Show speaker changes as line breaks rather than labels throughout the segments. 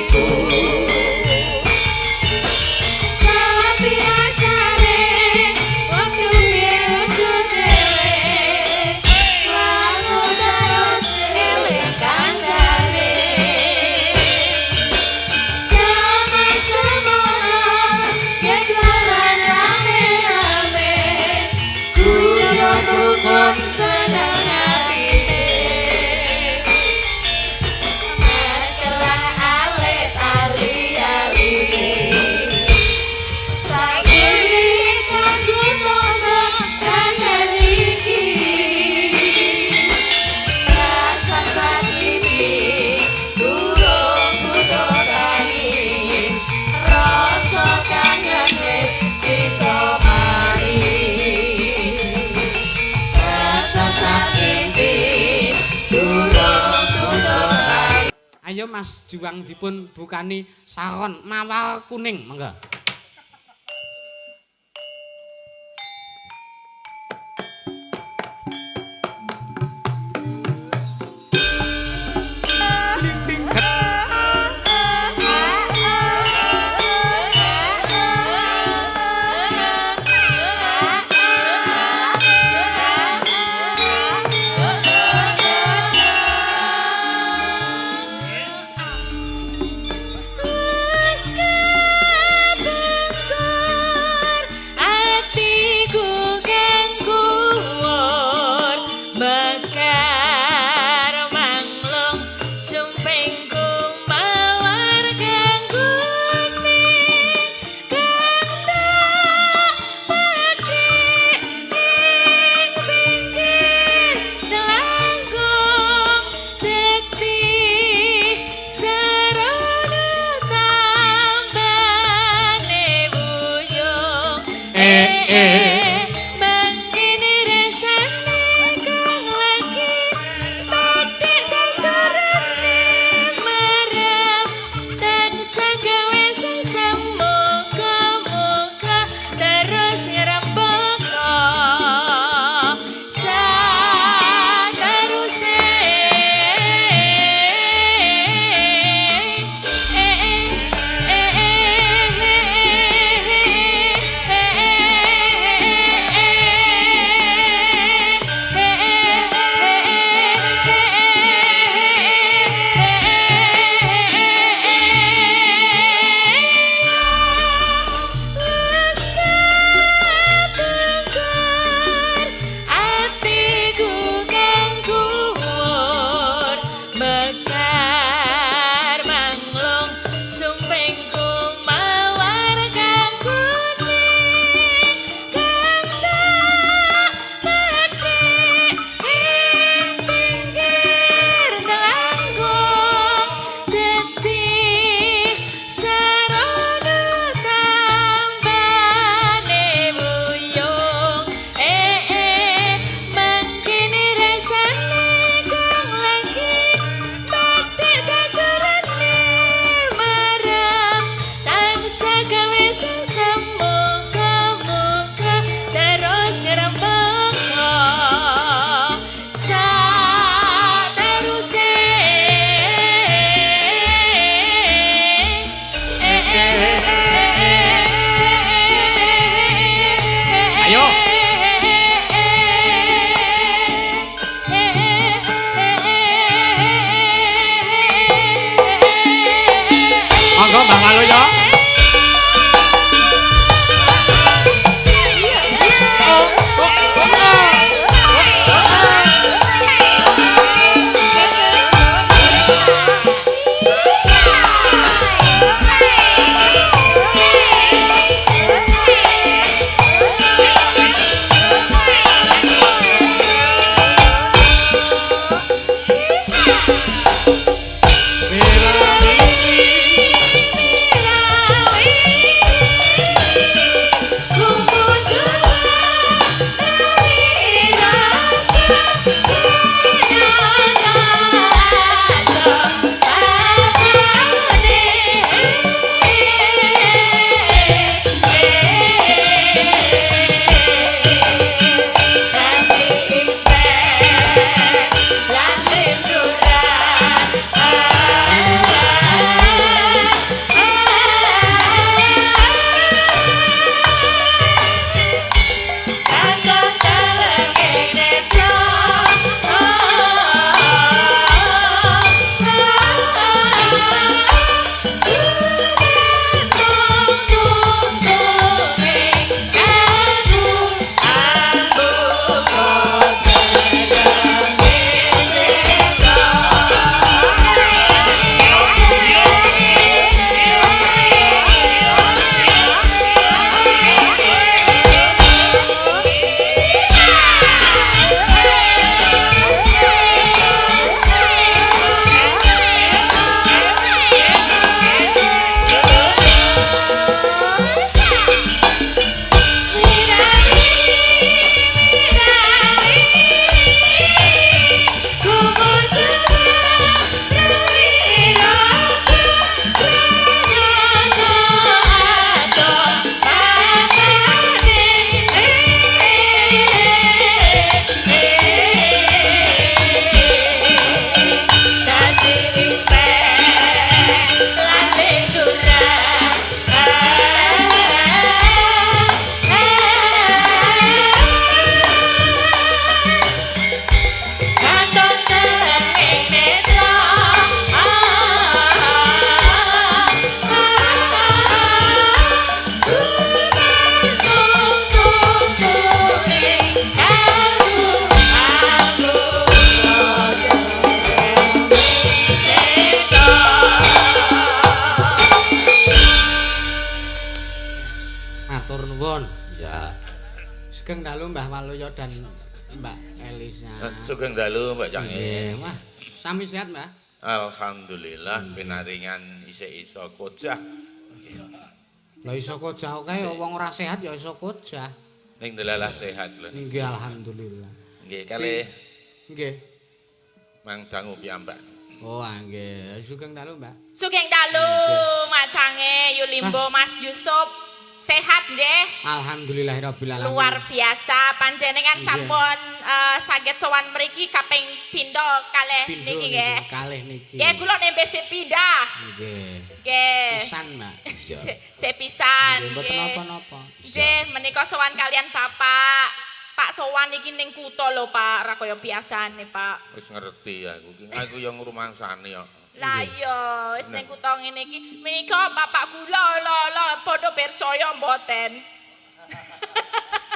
atiku.
Sabiasane waktu lucu dhewe, lalu terus eling kancane. Jaman semono yen dolan rame-rame, guyon rukun seneng atine. Mas kelah alit ali-ali, saiki kanggo tondo kangen iki. Rasa sakiti durung kutotani, rasa kangen wis iso mari. Rasa sakiti durung kutotani.
Ayo Mas Juang dipun bukani saron mawar kuning, monggo.
Wis kabengkur atiku kang kuwur, mekar manglung sumpingku mawar kang kuning kang tak petik ing pinggir delangkung dadi sarana tambane buyung.
Eh, eh.
Mangkene rasane kang lagi bathik taturane marep tansah gawe sengsem, muga-muga terus ngrembaka sateruse. Wis kabengkur atiku kang kuwur, mekar manglung sumpingku mawar kang kuning kang tak petik ing pinggir delangkung dadi sarana tambane buyung. Eh eh mangkene rasane kang lagi bathik taturane marep tansah gawe sengsem, muga-muga terus ngrembaka sateruse.
Ayo. Monggo Mbah Waluyo.
Mira.
Suwun. Ya. Sugeng dalu Mbah Waluyo dan Mbak Elisa.
Sugeng dalu Mbak Cange.
Nggih, wah, sami sehat, Mbah.
Alhamdulillah pinaringan isih iso kojah.
Lah iso kojah kae wong ora sehat ya iso kojah.
Ning delalah sehat lho.
Nggih, alhamdulillah.
Nggih, kalih
nggih.
Mang dangu piyambak.
Oh, nggih. Sugeng dalu, Mbak.
Sugeng dalu Macange Yulimbo Mas Yusuf. Sehat nggih?
Alhamdulillahirabbil alamin.
Luar biasa panjenengan sampun saged sowan mriki kaping pindho kalih niki nggih.
Kalih niki.
Nggih kula nembe sepindah.
Nggih.
Nggih.
Pisan, Mbak.
Sepisan.
Nggih mboten napa-napa.
Nggih menika sowan kalian Bapak. Pak sowan iki ning kutha lho Pak, ora kaya biasane Pak.
Wis ngerti aku iki. Aku yo ngrumangsani kok.
Lah iya, wis ning kutha ngene iki. Menika bapak kula lho padha percaya mboten.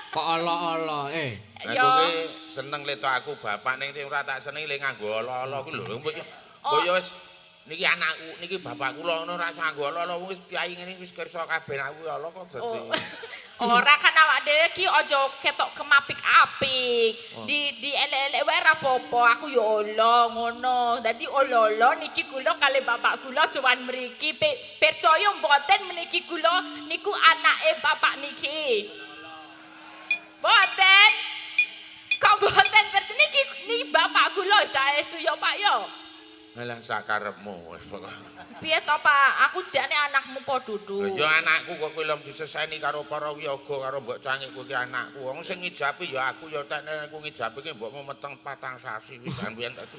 Kok ala-ala eh.
Aku ki seneng le tok aku bapak ning ora tak seneng le nganggo ala-ala ku lho. Mbok ya wis niki anakku, niki bapak kula ngono ora nganggo ala-ala wis piyai ngene wis kersa kabeh aku ala kok dadi.
Ora kan awak dhewe iki aja ketok kemapik-apik. Di elek-elek wae ora apa-apa. Aku ya ala ngono. Dadi ala-ala niki kula kalih bapak kula sowan mriki. Percaya mboten meniki kula niku anake bapak niki. Mboten. Kok mboten percaya niki niki bapak kula saestu ya Pak ya.
Alah sakarepmu wis pokoke.
Piye to Pak? Aku jane anakmu apa dudu?
Ya anakku kok kowe lem diseseni karo para wiyaga karo mbok cangik kowe ki anakku. Wong sing ngijapi ya aku ya tekne aku ngijapi ki mbokmu meteng 4 sasi wis sampeyan tadi.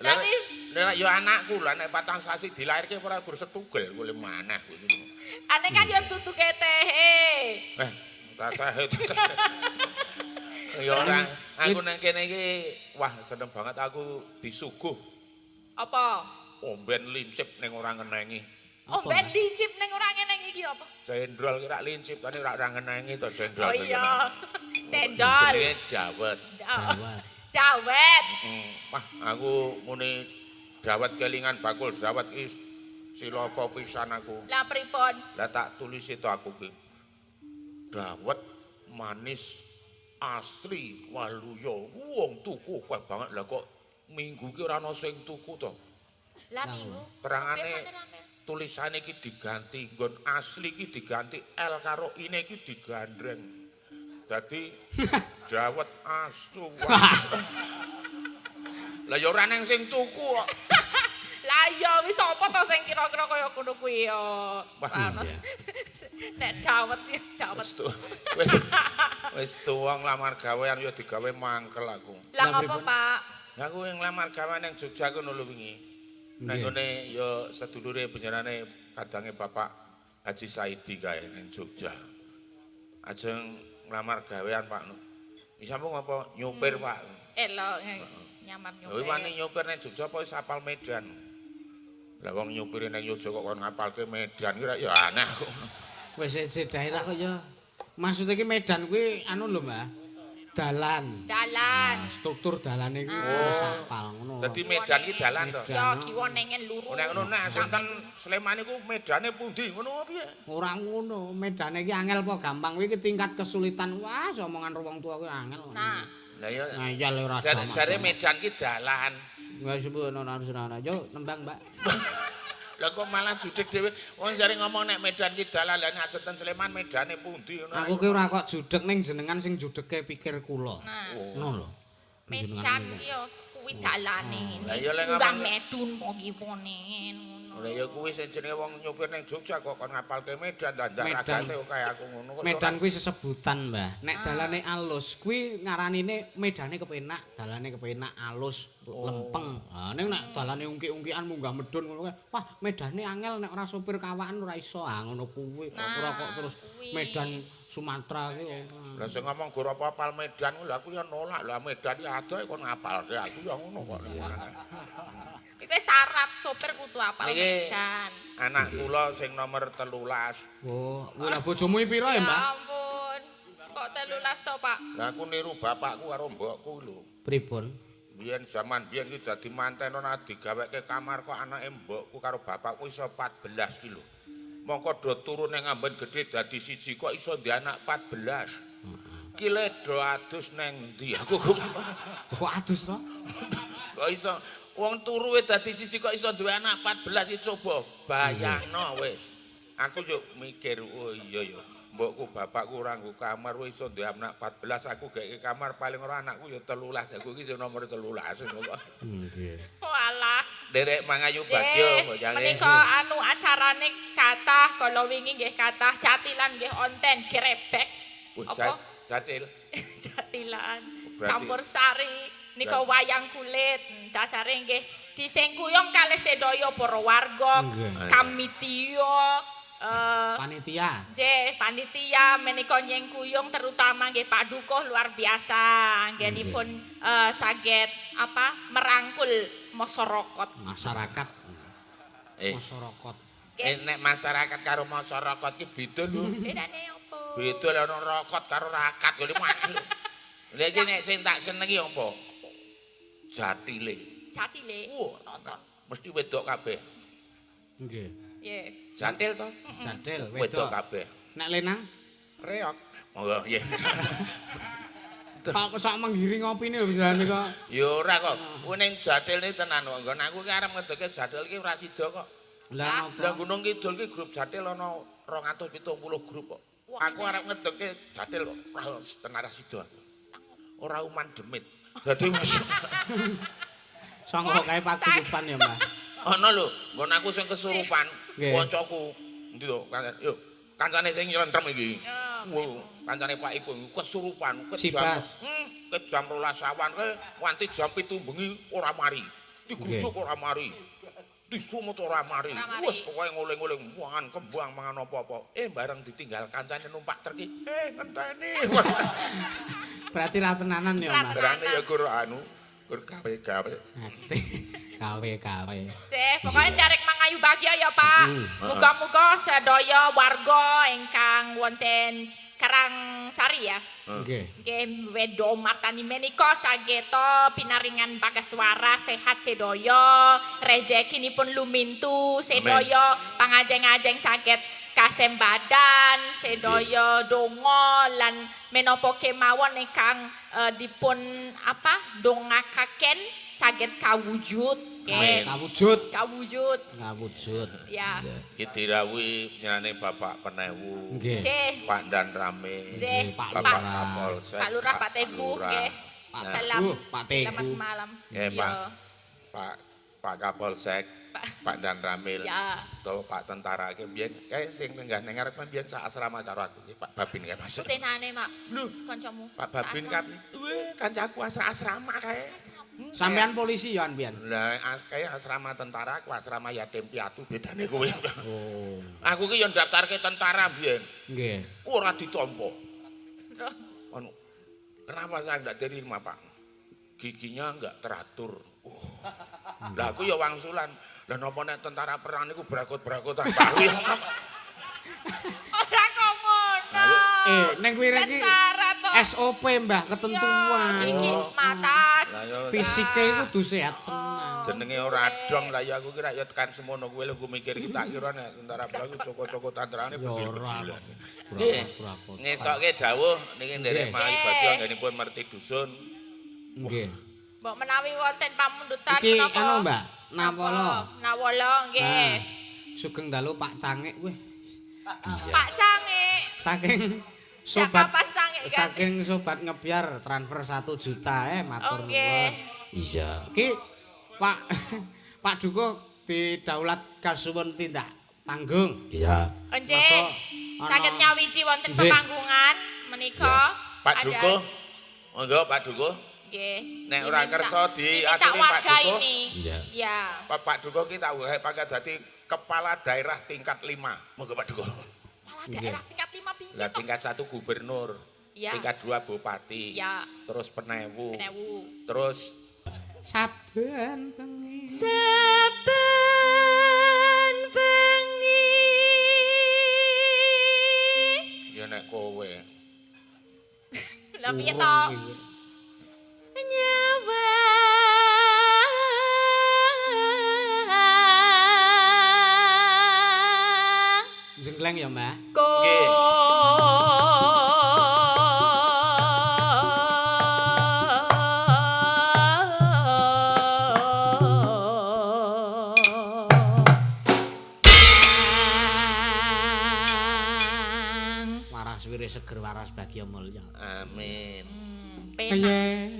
Lah nek ya anakku lah nek 4 sasi dilairke ora gur setugel kowe maneh kowe iki.
Ane kan ya tutuke tehe.
Eh, tehe. Ya ora, aku nang kene iki wah seneng banget aku disuguh.
Apa?
Omben lincip ning ora ngenengi.
Omben lincip ning ora ngenengi iki apa?
Cendol ki rak lincip kan ora ngenengi to cendol.
Oh iya. Cendol.
Jenenge dawet.
Dawet. Dawet.
Wah, aku muni dawet kelingan bakul dawet iki cilaka pisan aku.
Lah pripun?
Lah tak tulisi to aku ki. Dawet manis asli Waluyo. Wong tuku akeh banget lah kok minggu ki ora ana sing tuku to.
Lah minggu.
Terangane tulisane iki diganti nggon asli iki diganti L karo I-ne iki digandreng. Dadi dawet asu. Lah ya ora nang sing tuku kok.
Lah iya wis apa to sing kira-kira kaya ngono kuwi ya. Nek dawet dawet.
Wis tuwa nglamar gawean ya digawe mangkel aku.
Lah ngapa, Pak?
Lah aku nglamar gawean nang Jogja kono lho wingi. Nang ngene ya sedulure panjenengane kadange Bapak Haji Saidi kae nang Jogja. Ajeng nglamar gawean, Pak. Wis sampun apa nyopir, Pak.
Lho nyamar nyopir.
Lha wani nyopir nang Jogja apa wis hafal Medan. Lah wong nyopire nang Jogja kok kon ngapalke Medan ki ya aneh kok.
Wis daerah kok ya. Maksudnya ki Medan kuwi anu lho, Mbah. Dalan.
Dalan.
Nah, struktur dalane kuwi wis apal ngono.
Dadi Medan ki dalan to.
Ya kiwa nengen lurus.
Nek ngono nek sinten Sleman iku medane pundi ngono piye?
Ora ngono, medane ki angel apa gampang kuwi tingkat kesulitan. Wah, omongan wong tuwa kuwi angel.
Nah.
Lah ya
ngayal ora.
Jare Medan ki dalan.
Enggak sebut ono harus ora. Yo nembang, Mbak.
Lah kok malah judeg dhewe. Wong jare ngomong nek Medan ki dalan, lah nek sinten Sleman medane pundi ngono.
Aku ki ora kok judeg ning jenengan sing judege pikir kula. Ngono lho.
Medan ki yo kuwi dalane.
Lah ya lek
ngomong medun kok kiwone ngono.
Lah ya kuwi sing jenenge wong nyopir ning Jogja kok kon ngapalke Medan dandan ragate kaya aku ngono kok.
Medan kuwi sesebutan, Mbah. Nek dalane alus kuwi ngaranine medane kepenak, dalane kepenak alus, lempeng. Ha ning nek dalane ungki-ungkian munggah medun ngono kuwi, wah medane angel nek ora sopir kawakan ora iso. Ha ngono kuwi. Ora kok terus Medan Sumatera kuwi.
Lah sing ngomong gor apa apal Medan kuwi lha aku ya nolak. Lah Medan iki adoh kon ngapalke aku ya ngono kok.
Iki syarat sopir kudu apal Medan.
Anak kula sing nomor 13.
Oh, lha bojomu pira ya, Mbak?
Ya ampun. Kok 13 to, Pak?
Lah aku niru bapakku karo mbokku lho.
Pripun?
Biyen zaman biyen iki dadi manten ora digaweke kamar kok anake mbokku karo bapakku iso 14 ki lho. Mongko do turu ning amben gedhe dadi siji kok iso ndek anak 14. Ki le do adus neng ndi? Aku
kok adus to?
Kok iso wong turu dadi siji kok iso duwe anak 14 iki coba bayangno wis. Aku yo mikir, oh iya ya. Mbokku bapakku ora nggo kamar wis iso duwe anak 14, aku gek kamar paling ora anakku ya 13. Aku iki sing nomor 13 kok.
Nggih.
Walah.
Derek mangayu bagyo mbok jange.
Menika anu acarane kathah kala wingi nggih kathah jatilan nggih onten grebek. Apa?
Jatil.
Jatilan. Campur sari nika wayang kulit dasare nggih disengkuyung kalih sedaya para warga, kamitiya,
panitia.
Nggih, panitia menika nyengkuyung terutama nggih Pak Dukuh luar biasa anggenipun saged apa merangkul masyarakat.
Masyarakat. Masyarakat.
Nek masyarakat karo masyarakat ki beda lho.
Bedane opo?
Beda lho ana rokot karo rakat lho. Lha iki nek sing tak senengi apa? Jatile.
Jatile.
Wah, mesti wedok kabeh.
Nggih.
Nggih.
Jatil to?
Jatil
wedok kabeh.
Nek lenang
reok. Monggo nggih.
Kok sak menggiring opine lho jane kok.
Ya ora kok. Kuwi ning jatil ni tenan kok. Nggon aku ki arep ngedoke jatil ki ora sida kok.
Lah napa?
Lah Gunung Kidul ki grup jatil ana 270 grup kok. Aku arep ngedoke jatil kok ora tenan ora sida. Ora uman demit. Dadi wis
sangka kae paguyuban ya, Mbah.
Ana lho, nggon aku sing kesurupan, kancaku. Endi to? Yo, kancane sing nylentrem iki. Kancane Pak Ibu kesurupan, ke jam ke jam 12 awan ke nganti jam 7 bengi ora mari. Digrujuk ora mari. Disumut ora mari. Wis pokoke ngoling-ngoling mangan kembang mangan apa-apa. Bareng ditinggal kancane numpak truk iki. Ngenteni.
Berarti ra tenanan ya, Mas.
Berarti ya gur anu, gur gawe-gawe.
Gawe-gawe.
Sih, pokoknya derek mangayu bagya ya, Pak. Muga-muga sedaya warga ingkang wonten Karangsari ya.
Nggih.
Nggih Wedo Martani menika sageta pinaringan bagaswara sehat sedaya, rejekinipun lumintu sedaya, pangajeng-ajeng saged kasembadan sedaya donga lan menapa kemawon ingkang dipun apa dongakaken saged kawujud.
Nggih, kawujud.
Kawujud.
Kawujud.
Ya.
Iki dirawuhi panjenengane Bapak Penewu.
Nggih.
Pak Dan Rame.
Nggih.
Bapak Kapolsek.
Pak Lurah, Pak Teguh nggih. Salam.
Pak Teguh.
Selamat malam.
Nggih, Pak. Pak Kapolsek, Pak Dan Ramil, utawa Pak Tentara iki biyen kae sing lenggah ning ngarep biyen sak asrama karo aku iki Pak Babin kae Mas.
Senane, Mak. Kancamu.
Pak Babin kan weh kancaku asrama kae.
Sampean polisi ya biyen.
Lah kae asrama tentara, aku asrama yatim piatu bedane kowe.
Oh.
Aku ki yo ndaftarke tentara biyen.
Nggih.
Ora ditampa. Anu, kenapa saya enggak terima, Pak? Giginya enggak teratur. Lah aku ya wangsulan. Lah napa nek tentara perang niku brakot-brakotan Pak.
Ora kok ngono.
Ning kuwi iki SOP Mbah, ketentuan.
Gigi mata.
Fisike iku kudu sehat tenan.
Jenenge ora dong lah ya aku kira ya tekan semono kuwi lho mikir iki tak kira nek tentara perang iku coko-coko tantarane bedil-bedilan. Nggih. Ngestokke dawuh niki nderek Mahi Bagyo anggenipun merti dusun.
Nggih.
Mbok menawi wonten pamundutan
iki
menapa?
Anu Mbak, Nawala.
Nawala nggih.
Sugeng dalu Pak Cangik weh. Iya.
Pak Cangik.
Saking sobat
Cangik, kan?
Saking sobat ngebiar transfer 1 juta matur nuwun. Iya. Iki Pak Pak Dukuh didaulat kasuwun tindak panggung.
Iya.
Nggih. Saged nyawiji wonten pepanggungan menika.
Pak Dukuh. Monggo Pak Dukuh.
Nggih.
Nek ora kersa diaturi Pak Dukuh.
Iya. Ya.
Pak Dukuh ki tak wae pangkat dadi kepala daerah tingkat 5. Monggo Pak Dukuh.
Kepala daerah tingkat 5 piye?
Lah tingkat 1 gubernur,
ya.
Tingkat 2 bupati,
ya.
Terus penewu. Terus
saben bengi.
Saben bengi.
Ya nek kowe.
Lah piye to? Nyawang.
Jenggleng ya, Mbah.
Nggih.
Waras wire seger waras bagya mulya.
Amin.
Yen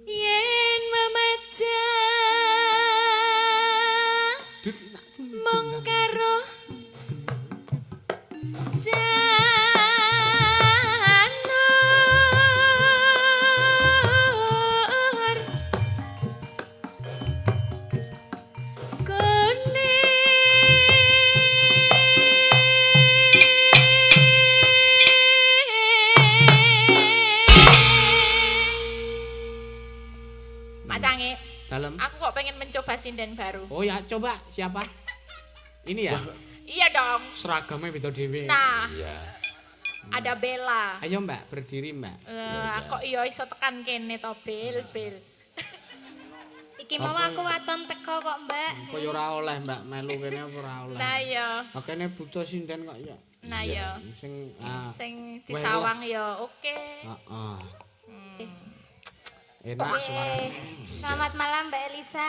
yen memajang mung karo janur kuning. Pak Cange,
Dalem.
Aku kok pengen mencoba sinden baru.
Oh ya, coba siapa? Ini ya?
Iya dong.
Seragamnya beda dhewe.
Nah.
Iya.
Ada Bella.
Ayo Mbak, berdiri Mbak.
Kok iya iso tekan kene to, Bel, Bel.
Iki mau aku waton teko kok, Mbak.
Kok ya ora oleh, Mbak, melu kene apa ora oleh.
Nah iya.
Kene butuh sinden kok ya.
Nah iya.
Sing
sing disawang ya oke.
Heeh. Enak suaranya.
Selamat malam Mbak Elisa,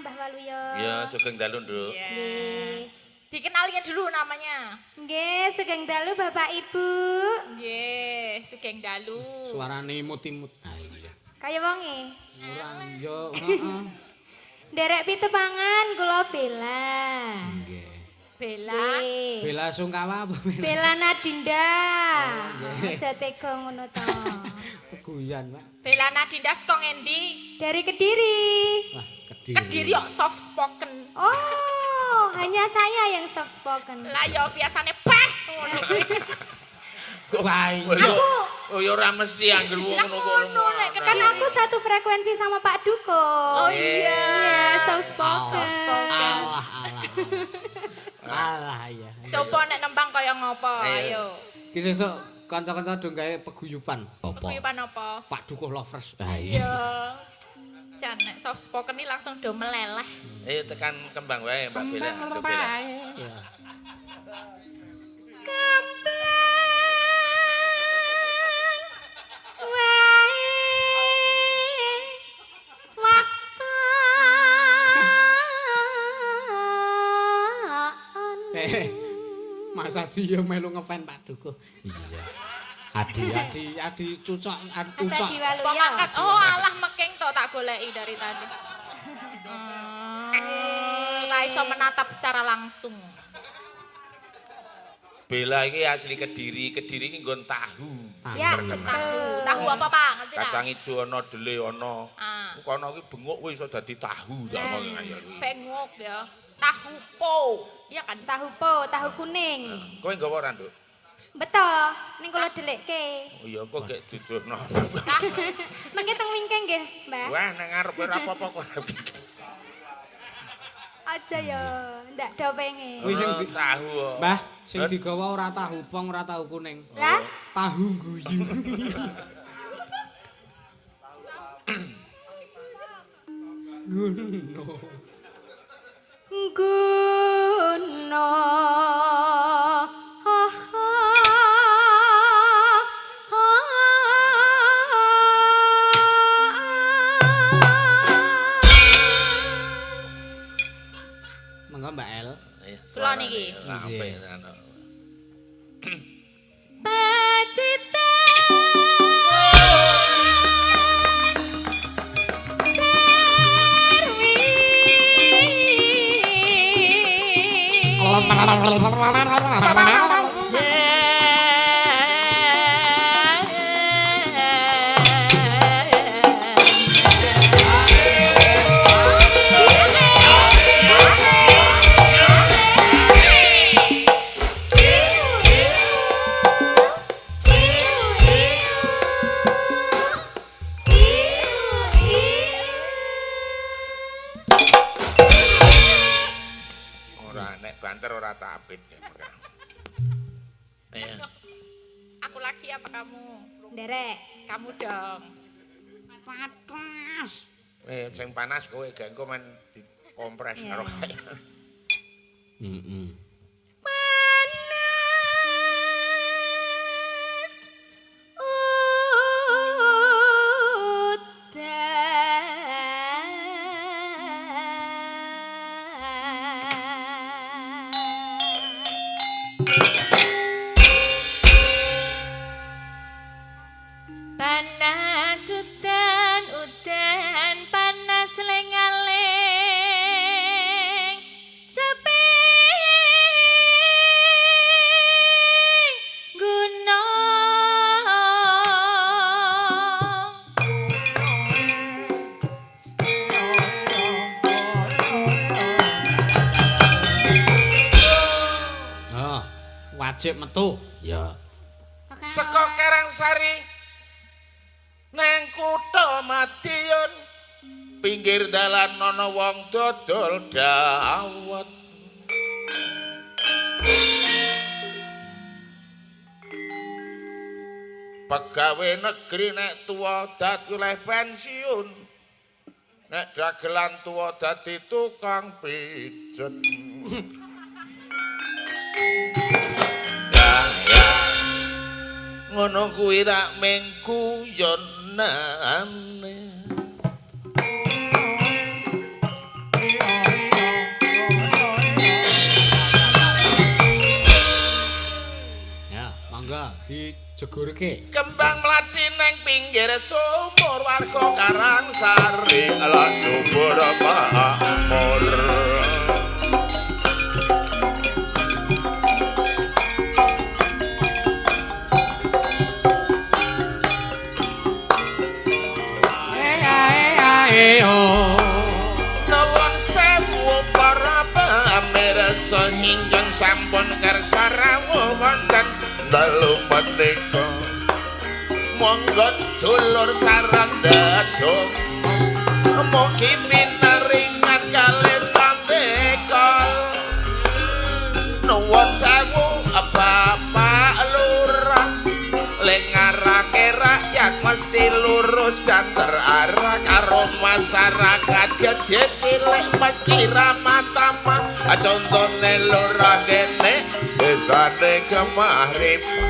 Mbah Waluyo.
Ya, sugeng dalu, Nduk.
Nggih.
Dikenalin dulu namanya.
Nggih, sugeng dalu Bapak Ibu.
Nggih, sugeng dalu.
Suarane imut-imut. Ah iya.
Kaya wonge.
Ora yo, heeh.
Nderek pitepangan kula Bella.
Nggih.
Bella.
Bella Sungkawa apa Bella?
Bella Nadinda. Aja tega ngono to.
Guyan, Pak.
Bella Nadinda saka ngendi?
Dari Kediri.
Wah, Kediri.
Kediri kok soft spoken.
Oh, hanya saya yang soft spoken.
Lah ya biasane peh ngono.
Wah,
Aku oh ya ora mesti anggere wong ngono kok.
Kan aku satu frekuensi sama Pak Duko.
Oh iya.
Iya, soft spoken.
Alah, alah. Alah iya.
Coba nek nembang kaya ngopo, ayo.
Ki sesuk kanca-kanca do gawe peguyuban. Apa?
Peguyuban apa?
Pak Dukuh Lovers. Ah iya.
Jan nek soft spoken iki langsung do meleleh.
Ayo tekan kembang wae Mbak Bella.
Kembang wae. Iya.
Kembang wae waktu.
Mas Adi yo melu ngefan Pak Dukuh. Iya. Adi Adi Adi cucok ucok.
Pemangkat. Oh alah mekeng to tak goleki dari tadi. Ora iso menatap secara langsung.
Bella iki asli Kediri, Kediri iki nggon tahu.
Ya,
tahu. Tahu apa, Pak? Ngerti ta?
Kacang ijo ana, dele ana. Kono iki benguk kuwi iso dadi tahu ta omong ayo kuwi.
Benguk ya. Tahu po. Iya kan?
Tahu po, tahu kuning.
Kowe nggawa ora, Nduk?
Beto, ning kula dhelekke.
Oh iya, kok gek duduhno.
Mengke teng wingking nggih, Mbah.
Wah, nang ngarep ora apa-apa kok.
Aja ya, ndak do pengen.
Kuwi sing
tahu.
Mbah, sing digawa ora tahu pong, ora tahu kuning.
Lah,
tahu guyu. Ngono.
Ngono.
Monggo Mbak El.
Kula niki.
Nggih.
Pacita serwi. Aku lagi apa kamu?
Nderek.
Kamu dong.
Panas.
Sing panas kowe gak engko men dikompres karo kae.
Heeh.
Panas udan. Panas udan udan panas lengaleng cepeng gunung.
Oh, wajib metu. Ya.
Saka Karangsari neng kutha Madiun pinggir dalan ana wong dodol dawet. Pegawe negeri nek tuwa dadi oleh pensiun, nek dagelan tuwa dadi tukang pijet. Ya ya ngono kuwi rak mung guyonane.
Ya, mangga dijegurke.
Kembang mlati neng pinggir sumur warga Karangsari ala subur makmur. Nuwun sewu para pamirsa ingkang sampun kersa rawuh wonten dalu menika. Monggo dulur sareng dadung mugi pinaringan kalih sambekal. Nuwun sewu Bapak Lurah, lek ngarake rakyat mesti lurus dan terarah karo masyarakat gede cilik mesti ramah tamah. Contone lurah kene desane Gemah Ripah,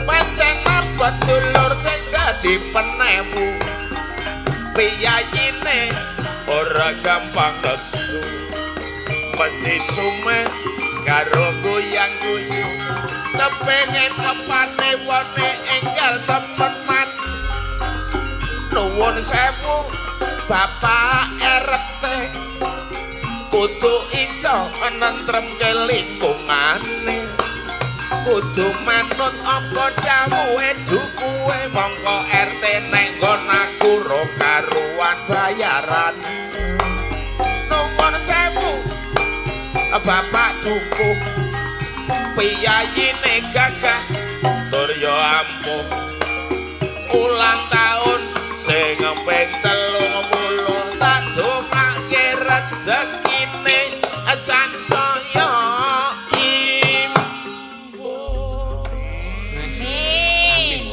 pancen abot dulur sing dadi penewu, piyayine ora gampang nesu, mesti sume karo guyang-guyu, kepengen pepane wone enggal cepet mati. Nuwun sewu Bapak RT, kudu iso nentremke lingkungane, kudu manut apa dawuhe dukuhe, mongko RT neng nggon aku ro karuan bayaran. Nuwun sewu Bapak Dukuh, piyayine gagah tur yo ampuh, ulang tahun sing ping 30 tak dongake rezekine sansaya imbuh.
Amin.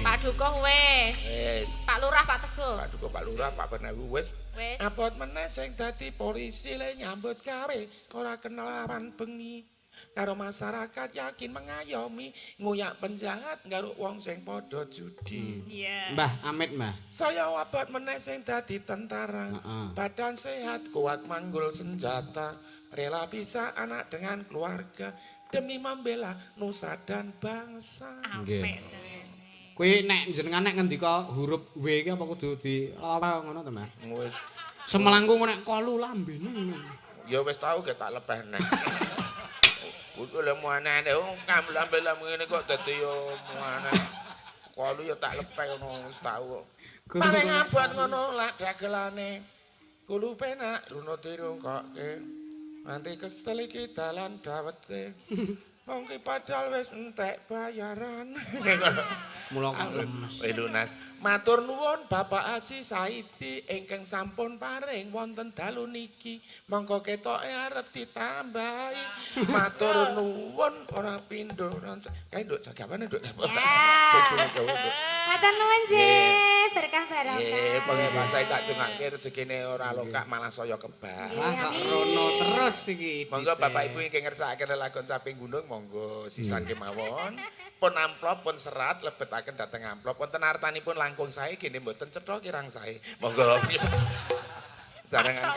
Pak Dukuh wis.
Wis.
Pak Lurah, Pak Teguh.
Pak Dukuh, Pak Lurah, Pak Penewu wis.
Wis.
Abot meneh sing dadi polisi le nyambut gawe ora kenal awan bengi. Karo masyarakat yakin mengayomi, nguyak penjahat ngaruk wong sing padha judi.
Iya.
Mbah, amit, Mbah.
Saya abot meneh sing dadi tentara. Badan sehat, kuat manggul senjata, rela pisah anak dengan keluarga demi membela nusa dan bangsa.
Nggih.
Apik.
Kuwi nek jenengan nek ngendika huruf W iki apa kudu di ngono to, Mbah?
Wis.
Semelangku nek kolu lambene ngono.
Ya wis tau ge tak lepeh neh. Kudu le muanane wong kambil-ambil ngene kok dadi yo muanane. Kolu ya tak lepeh ngono wis tau kok. Paling abot ngono lak dagelane. Kulo penak runo dirungkokke. Nganti kesel iki dalan dawete. Mongki padahal wis entek bayaran.
Mula kok lemes.
Wis lunas. Matur nuwun Bapak Haji Saidi ingkang sampun paring wonten dalu niki. Monggo ketoke arep ditambahi. Matur nuwun ora pindho. Kae nduk jagawane nduk.
Matur nuwun nggih, berkah barokah.
Nggih, pokoke Pak Said tak dongake rezekine ora lokak malah saya kebak.
Wah, kok rono terus iki.
Monggo Bapak Ibu ingkang ngersakaken lelagon Caping Gunung monggo sisan kemawon. Pun amplop pun serat lebetaken dhateng amplop wonten artanipun langkung sae gene mboten cetha kirang sae. Monggo. Sarengan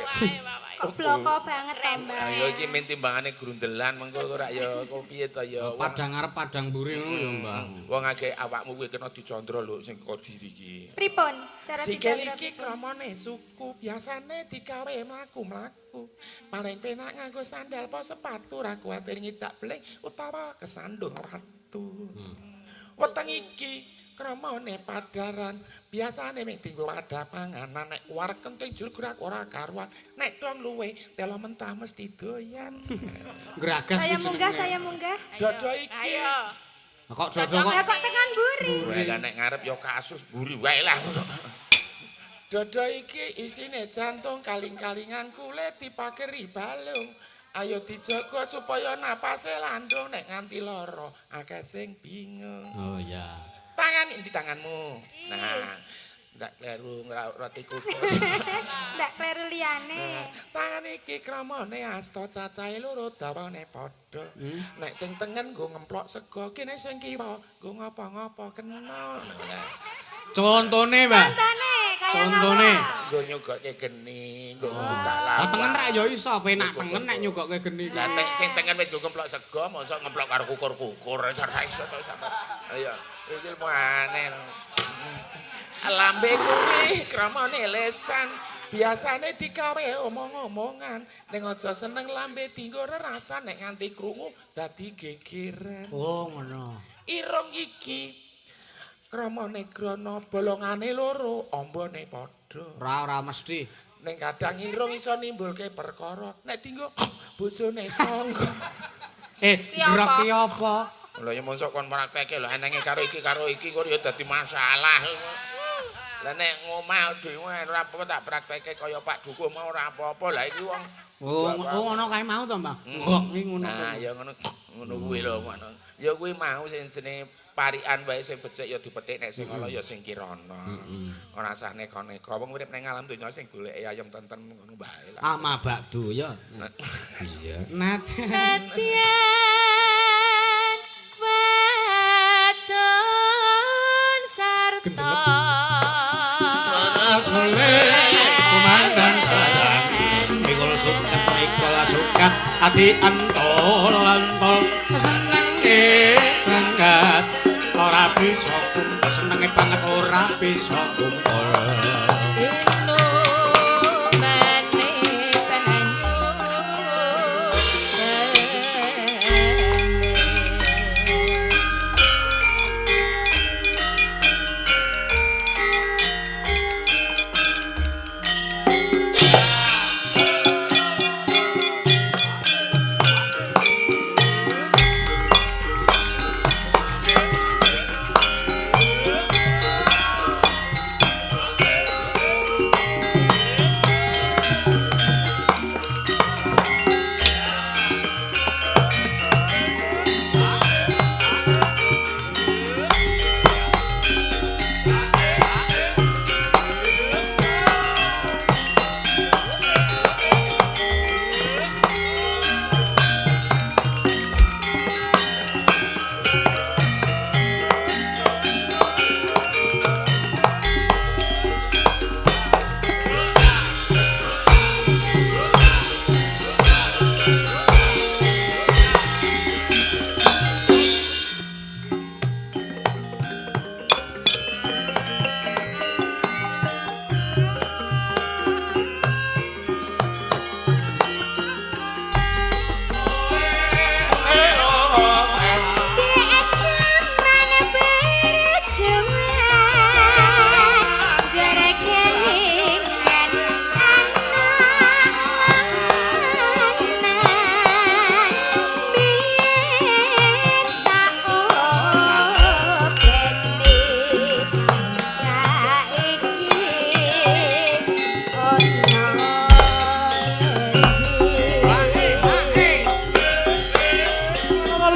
kok bloko banget ta, Mbak.
Ayo iki men timbangane grundelan mengko ora ya kok piye to ya.
Padang arep padang mburi ngono ya, Mbak.
Wong akeh awakmu kuwi kena dicandra lho sing kok diri iki.
Pripun? Cara
sikil iki kramane suku biasane digawe mlaku-mlaku. Paling penak nganggo sandal apa sepatu ra kuwatir ngidak beling utawa kesandung watu. Weteng iki kramane padaran biasane mung dienggo wadah panganan nek war kenting jlugrak ora karuan nek dong luwe telo mentah mesti doyan.
Gragas
saya munggah, saya munggah.
Dodo iki.
Kok dodo kok?
Kok tekan mburi.
Lah nek ngarep ya kasus mburi wae lah. Dodo iki isine jantung kaling-kalingan kulit dipageri balung. Ayo dijaga supaya napase landung nek nganti lara akeh sing bingung.
Oh iya.
Tangan di tanganmu. Nah, ndak kleru roti kukus.
Ndak kleru liyane.
Nah, tangan iki kramane asta cacahe loro dawane padha. Nek sing tengen nggo ngemplok sego, kene sing kiwa nggo ngapa-ngapa kena. Nah.
Contone, Mbak.
Contone kaya
contone.
Nggo nyugokke geni, nggo buka lawang.
Lah tengen rak ya iso, penak tengen nek nyugokke geni.
Lah sing tengen wis nggo ngemplok sego, mosok ngemplok karo kukur-kukur ora iso to sampe. Ayo. Iki ilmu aneh. Lambe kuwi kramane lesan, biasane digawe omong-omongan. Ning aja seneng lambe dienggo rerasan nek nganti krungu dadi gegeran.
Oh, ngono.
Irung iki kramane grana bolongane loro, ambane padha.
Ora ora mesti.
Ning kadang irung iso nimbulke perkara nek dienggo bojone tangga.
Gerak ki apa?
Lha ya mosok kon prakteke lho enenge karo iki kok ya dadi masalah. Lah nek ngomah dhewe ora apa-apa tak prakteke kaya Pak Dukuh mau ora apa-apa. Lah iki wong
oh ngono kae mau to, Mbah. Ngok iki ngono.
Nah ya ngono ngono kuwi lho ngono. Ya kuwi mau sing jenenge parikan wae sing becik ya dipetik nek sing ala ya sing kirana. Ora usah neko-neko. Wong urip ning alam donya sing golek ayam tentrem ngono bae lah.
Ama bakdu ya. Iya.
Nadyan sarta
rasole kumandang sadang mikul sukat ati antol antol senenge banget ora bisa kumpul senenge banget ora bisa kumpul.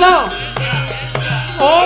Lo. Oh.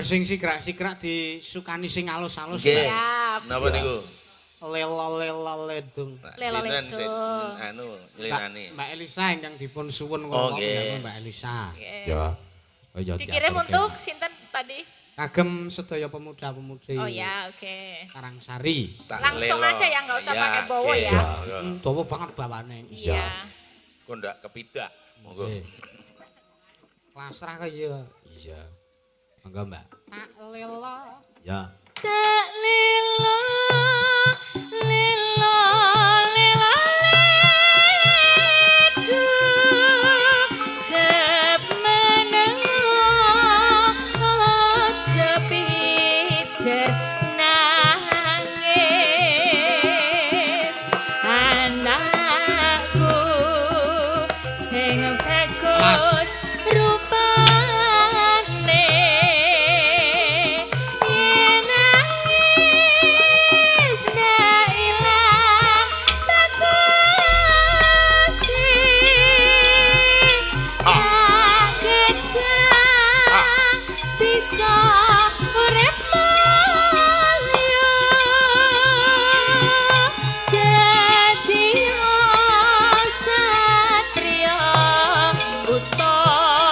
Sing sikrak-sikrak disukani sing alus-alus.
Nggih. Napa niku?
Lela-lela ledung.
Lela ledung.
Anu nyelinane.
Mbak Elisa ingkang dipun suwun kula Mbak Elisa. Ya. Oh ya.
Dikirim untuk sinten tadi?
Kagem sedaya pemuda-pemudi.
Oh ya, oke.
Karangsari.
Langsung aja ya, enggak usah pakai bawa ya.
Dawa banget bawane.
Iya.
Kok ndak kepidak. Monggo.
Klasrah kaya. Iya. Monggo Mbak. Tak lelo. Ya.
Tak lelo lelo lelo ledu jep meneng aja pijet.
iso urip mulya dadi satriya utama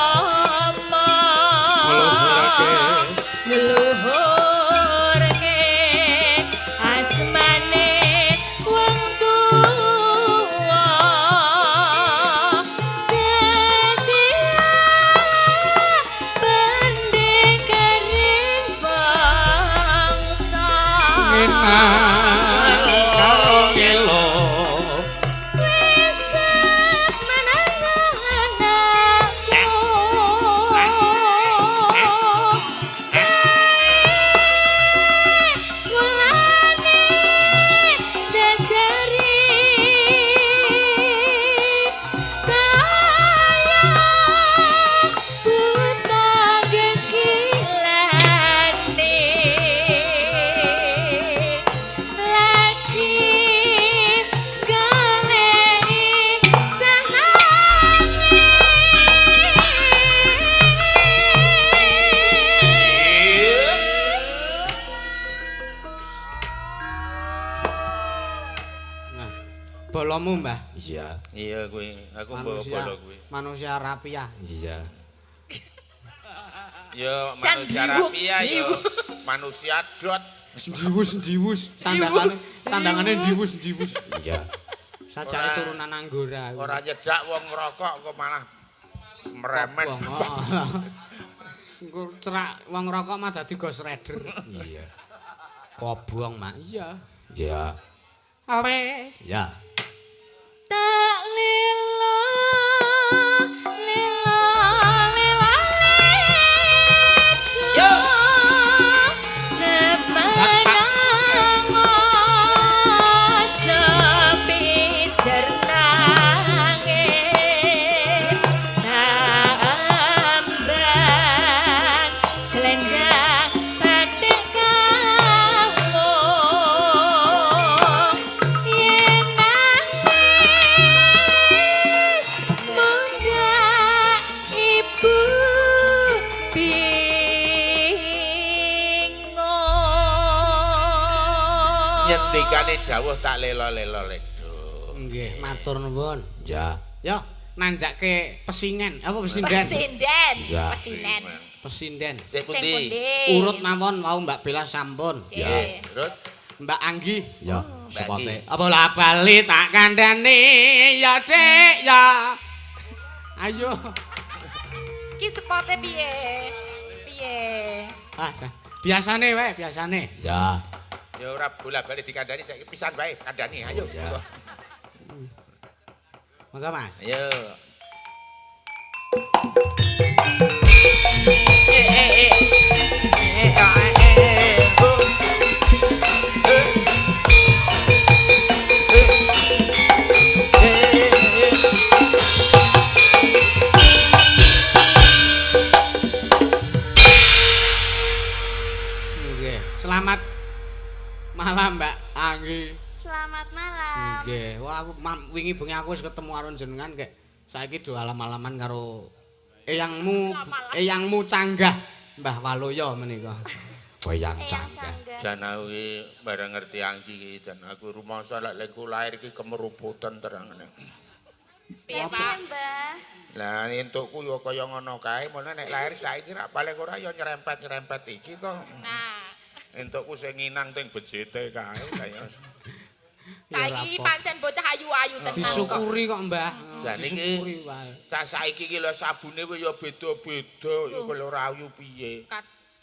ngluhurke asmane wong tuwa dadi pendekaring bangsa
Ngenang karo ngelo
wis menang anakku mulane dadari kaya buta gegilane lagi goleki senange.
Nah, bolomu, Mbah.
Iya.
Iya kuwi, aku mbawa
Manusia,
bolo kuwi.
manusia rapiah.
Iya.
Ya
Jan
manusia
jiwuk,
rapia ya manusia dot.
Jiwus, jiwus, sandangane, sandangane jiwus, jiwus.
Iya.
Sajake
Ora-
turunan Anggora.
Ora nyedak wong ngerokok kok malah meremen.
Wong, oh. Engko cerak wong rokok mah dadi Ghost Rider.
Iya. Kobong, Mak.
Iya.
Iya.
Wes.
Iya.
Tak lelo lelo lela ledo jemenang aja pijer nangis tamban selendang batik kalung yen nangis mundhak ibu bingung.
Nyendikane dawuh tak lelo-lelo ledo.
Nggih, matur nuwun.
Iya.
Yo, nanjake pesingen, apa pesinden?
Pesinden,
Iya.
pesinden.
Pesinden.
Sing
Sing
pundi?
pundi?
Urut mawon wau Mbak Bella sampun.
Cek.
Terus
Mbak Anggi.
Ya,
Mbak
sepote.
Anggi.
Apa lah bali tak kandhani ya Dik ya. Ayo.
Ki sepote piye? Piye?
Ah, biasane wae, biasane.
Ya.
ya ora bola-bali dikandani saiki pisan wae kandhani ayo.
Ya.
Monggo Mas.
Ayo.
Nggih. Selamat malam Mbak Anggi.
Selamat malam.
Nggih. Wah, aku wingi bengi aku wis ketemu karo jenengan kek saiki do alam-alaman karo eyangmu, eyangmu canggah Mbah Waloyo menika.
Wayang
Eyang
canggah.
canggah.
Jan aku iki bareng ngerti Anggi iki jan aku rumangsa lek lek lahir iki kemeruputan terangane.
Piye,
Piye,
Pak?
Mbah?
Lah entukku ya kaya ngono kae, mulane nek lahir saiki rak paling ora ya nyerempet-nyerempet iki to.
Nah,
Entukku sing nginang teng bejete kae kaya.
Ya
saiki
ora apa.
pancen bocah ayu-ayu tenan kok.
Disyukuri kok, Mbah.
Jan iki-
Disyukuri wae.
Cah saiki iki lho sabune wis ya beda-beda, ya kaya ora ayu piye.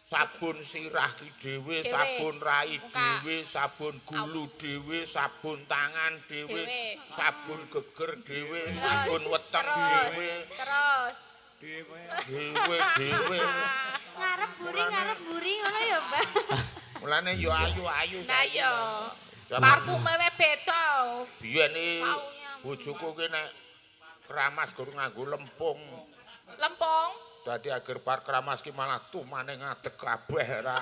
Sabun sirah ki dhewe,
Dhewe.
sabun rai
Muka.
dhewe, sabun gulu dhewe, sabun tangan dhewe,
Dhewe.
sabun geger dhewe, sabun weteng
Terus,
dhewe,
terus.
dhewe dhewe.
Ngarep buri ngono ya, Mbah.
Mulane yo ayu-ayu
Nah
saiki.
yo.
Jaman
Parfume wae beda.
biyen iki
Baunya.
bojoku ki nek keramas guru nganggo lempung.
Lempung.
Dadi agar bar keramas ki malah tumane ngadeg kabeh ra.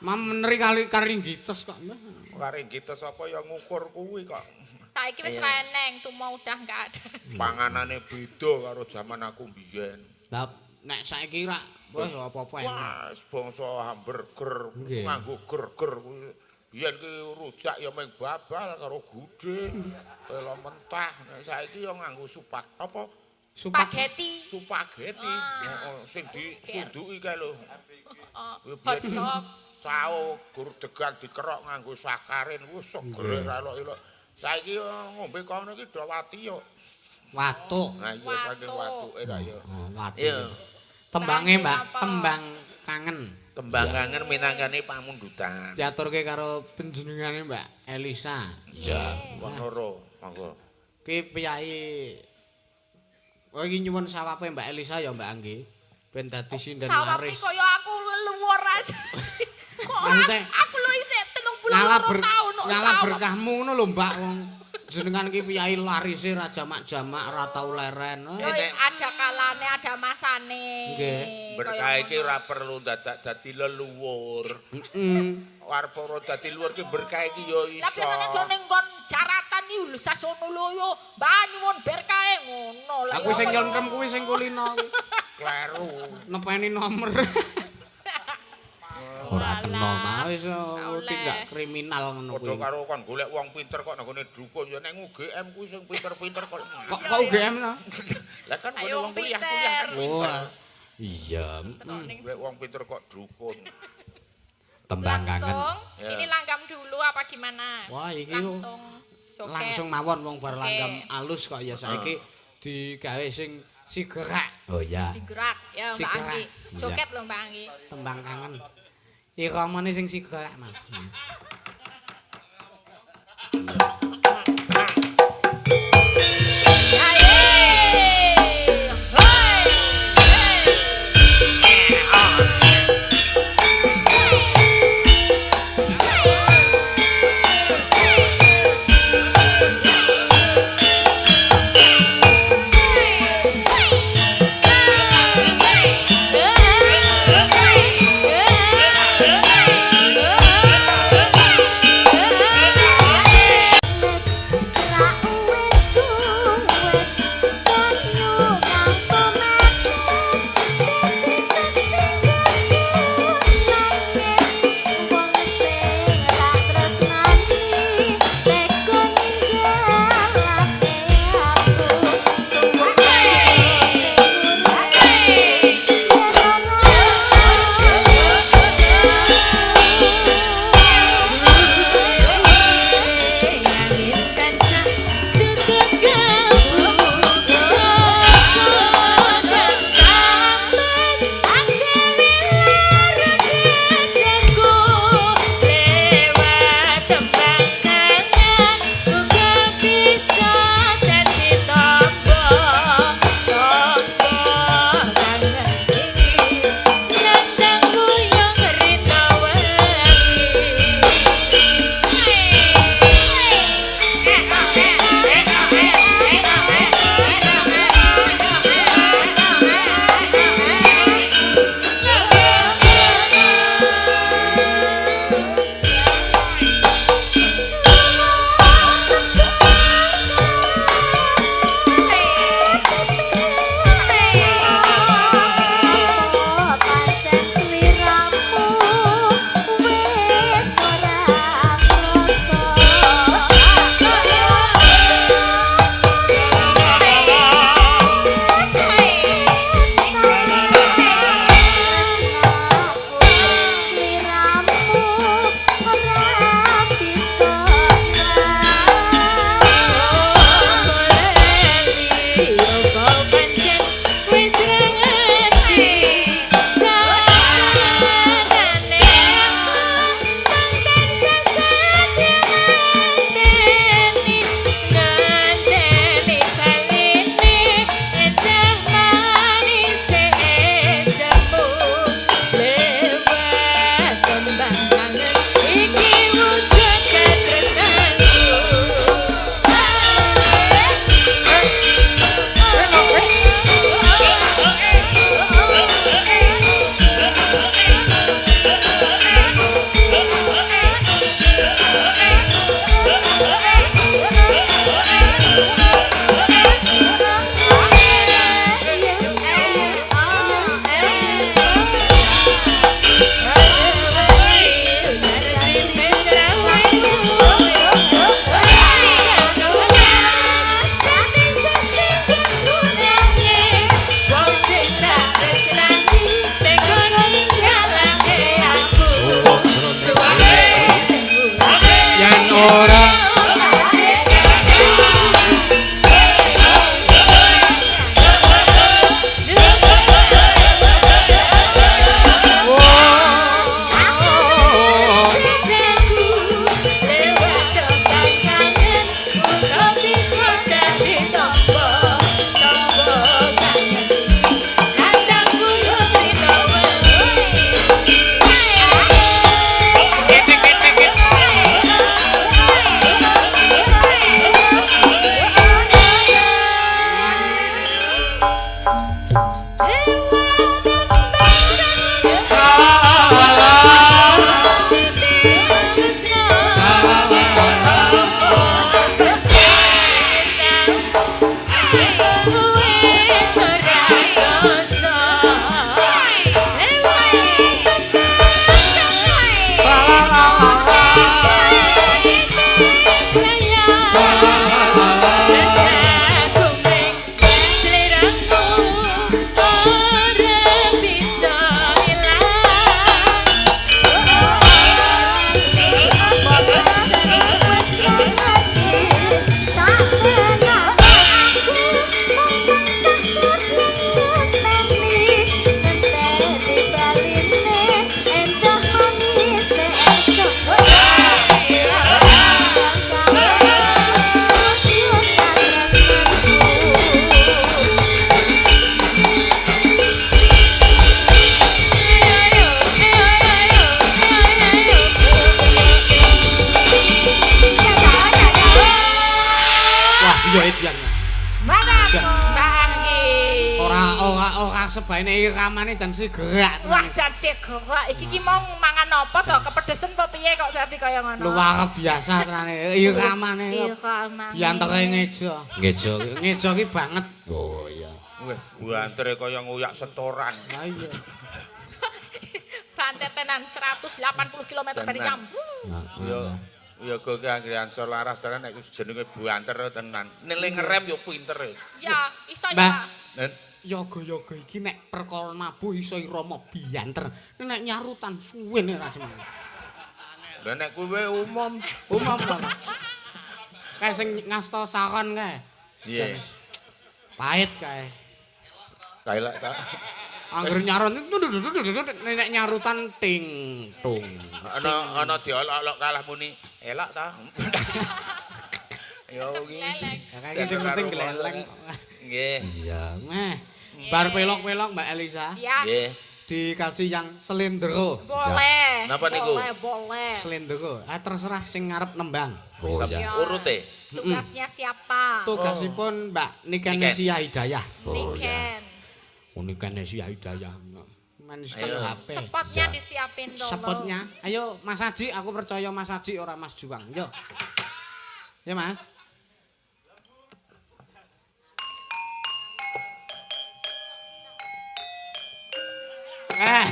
Mam meneri kali karinggites kok, Mbah.
Karinggite sapa ya ngukur kuwi kok.
Saiki wis ra eneng, tumo udah enggak ada.
Panganane beda karo jaman aku biyen.
Lah nek saiki rak Wis apa-apa enak.
Wah, bangsa hamburger
Nggih.
nganggo gerger kuwi. Biyen ki rujak ya mung babal karo gudhe, telo mentah. Nek saiki ya nganggo supak apa?
Spaghetti.
Spaghetti. Heeh, sing disunduki kae lho.
Oh,
Kuwi
hot
biyen
dog.
Cao gurdegan dikerok nganggo sakarin wis segere ra elok-elok. Saiki ngombe kono iki do wati yo.
Watuk.
Nah iya saking
Watuk.
watuke ra yo.
Oh, watuk.
Iya.
Tembange, Mbak,
Apa?
tembang kangen.
Tembang kangen minangkane pamundutan.
Diaturke karo panjenengane Mbak Elisa.
Iya.
Wong loro, monggo.
Ki piyai. Oh iki nyuwun sawape Mbak Elisa ya Mbak Anggi. Ben dadi sinden
Sawape
laris.
kaya aku leluwur aja. Kok
Maksudnya,
aku lho isih 32
Ngalah ber,
tahun kok
ngalah
sawab.
berkahmu ngono lho Mbak wong jenengan ki piyai larise ra jamak-jamak ra tau leren.
Yo, ada kalane, ada masane.
Nggih.
Berkah iki ora perlu dadak dadi leluwur.
Heeh.
Arep ora dadi luwur ki berkah iki ya
Lah
iso.
biasane do ning nggon jaratan iki lho sasono lho yo, Mbak nyuwun berkahe ngono lah.
Aku sing nyontrem kuwi sing kulino.
Kleru.
Nepeni nomor.
Ora kena, Mas.
Wis
oleh.
tindak kriminal ngono
Padha
kuwi.
karo kon golek wong pinter kok nang gone dukun ya nang UGM kuwi sing pinter-pinter kok.
Kok kok UGM to?
Lah kan gone
Ayo,
wong kuliah-kuliah
pinter.
kan pinter.
Oh.
Iya.
Golek wong pinter kok dukun.
Tembang kangen.
Langsung,
Ya.
ini langgam dulu apa gimana?
Wah, iki
langsung joget.
Langsung mawon wong bar
Oke.
langgam alus kok ya saiki digawe sing sigerak
Oh ya.
Sigerak ya Mbak
Sigerak.
Anggi. Joget lho Mbak Anggi.
tembang kangen. Iramane sing sigerak, Mas.
Aye. Hoi. Hey.
Jan.
Mana
Jan.
Mbak Anggi?
Ora sebaene iramane jan sigerak.
Wah, jan sigerak. Iki ki mau mangan apa to? Kepedesen apa piye kok dadi kaya ngono?
Luar biasa tenane iramane.
Iramane.
Biantere ngejo.
Ngejo.
Ngejo ki banget.
Oh iya.
Wah, buantere kaya nguyak setoran.
Lah iya.
Banter tenan 180 km per jam.
Ya ya kok ki anggere ansor laras tenan nek jenenge buanter tenan. Nek ngerem yo pinter.
Ya, iso ya,
Mbah.
Pak.
Nen
Yoga-yoga iki nek perkara nabuh iso irama bianter. Nek nyarutan suwene ra jeneng.
Lah nek kuwi umum,
Umum to. Kae sing ngasta saron kae.
Piye?
Pahit kae.
Kae lak ta.
Angger nyaron nek nyarutan ting tung.
Ana ana diolok-olok kalah muni, elok ta. Ya iki.
Ya kae iki sing penting gleleng.
Nggih.
Iya, meh. Bar pelok-pelok Mbak Elisa
Ya,
Nggih.
dikasih yang selendro.
boleh.
Napa niku?
Boleh, boleh.
Selendro. Ah terserah sing ngarep nembang.
Oh iya.
Urute.
Tugasnya siapa?
Tugasipun Mbak Niken
Niken.
Nesia Hidayah.
Oh iya.
Niken.
Oh, Niken Nesia Hidayah. Men
Ayo.
HP.
Spotnya disiapin dulu.
Spotnya. Ayo Mas Haji, aku percaya Mas Haji ora Mas Juang. Yo. Ya Mas. Eh.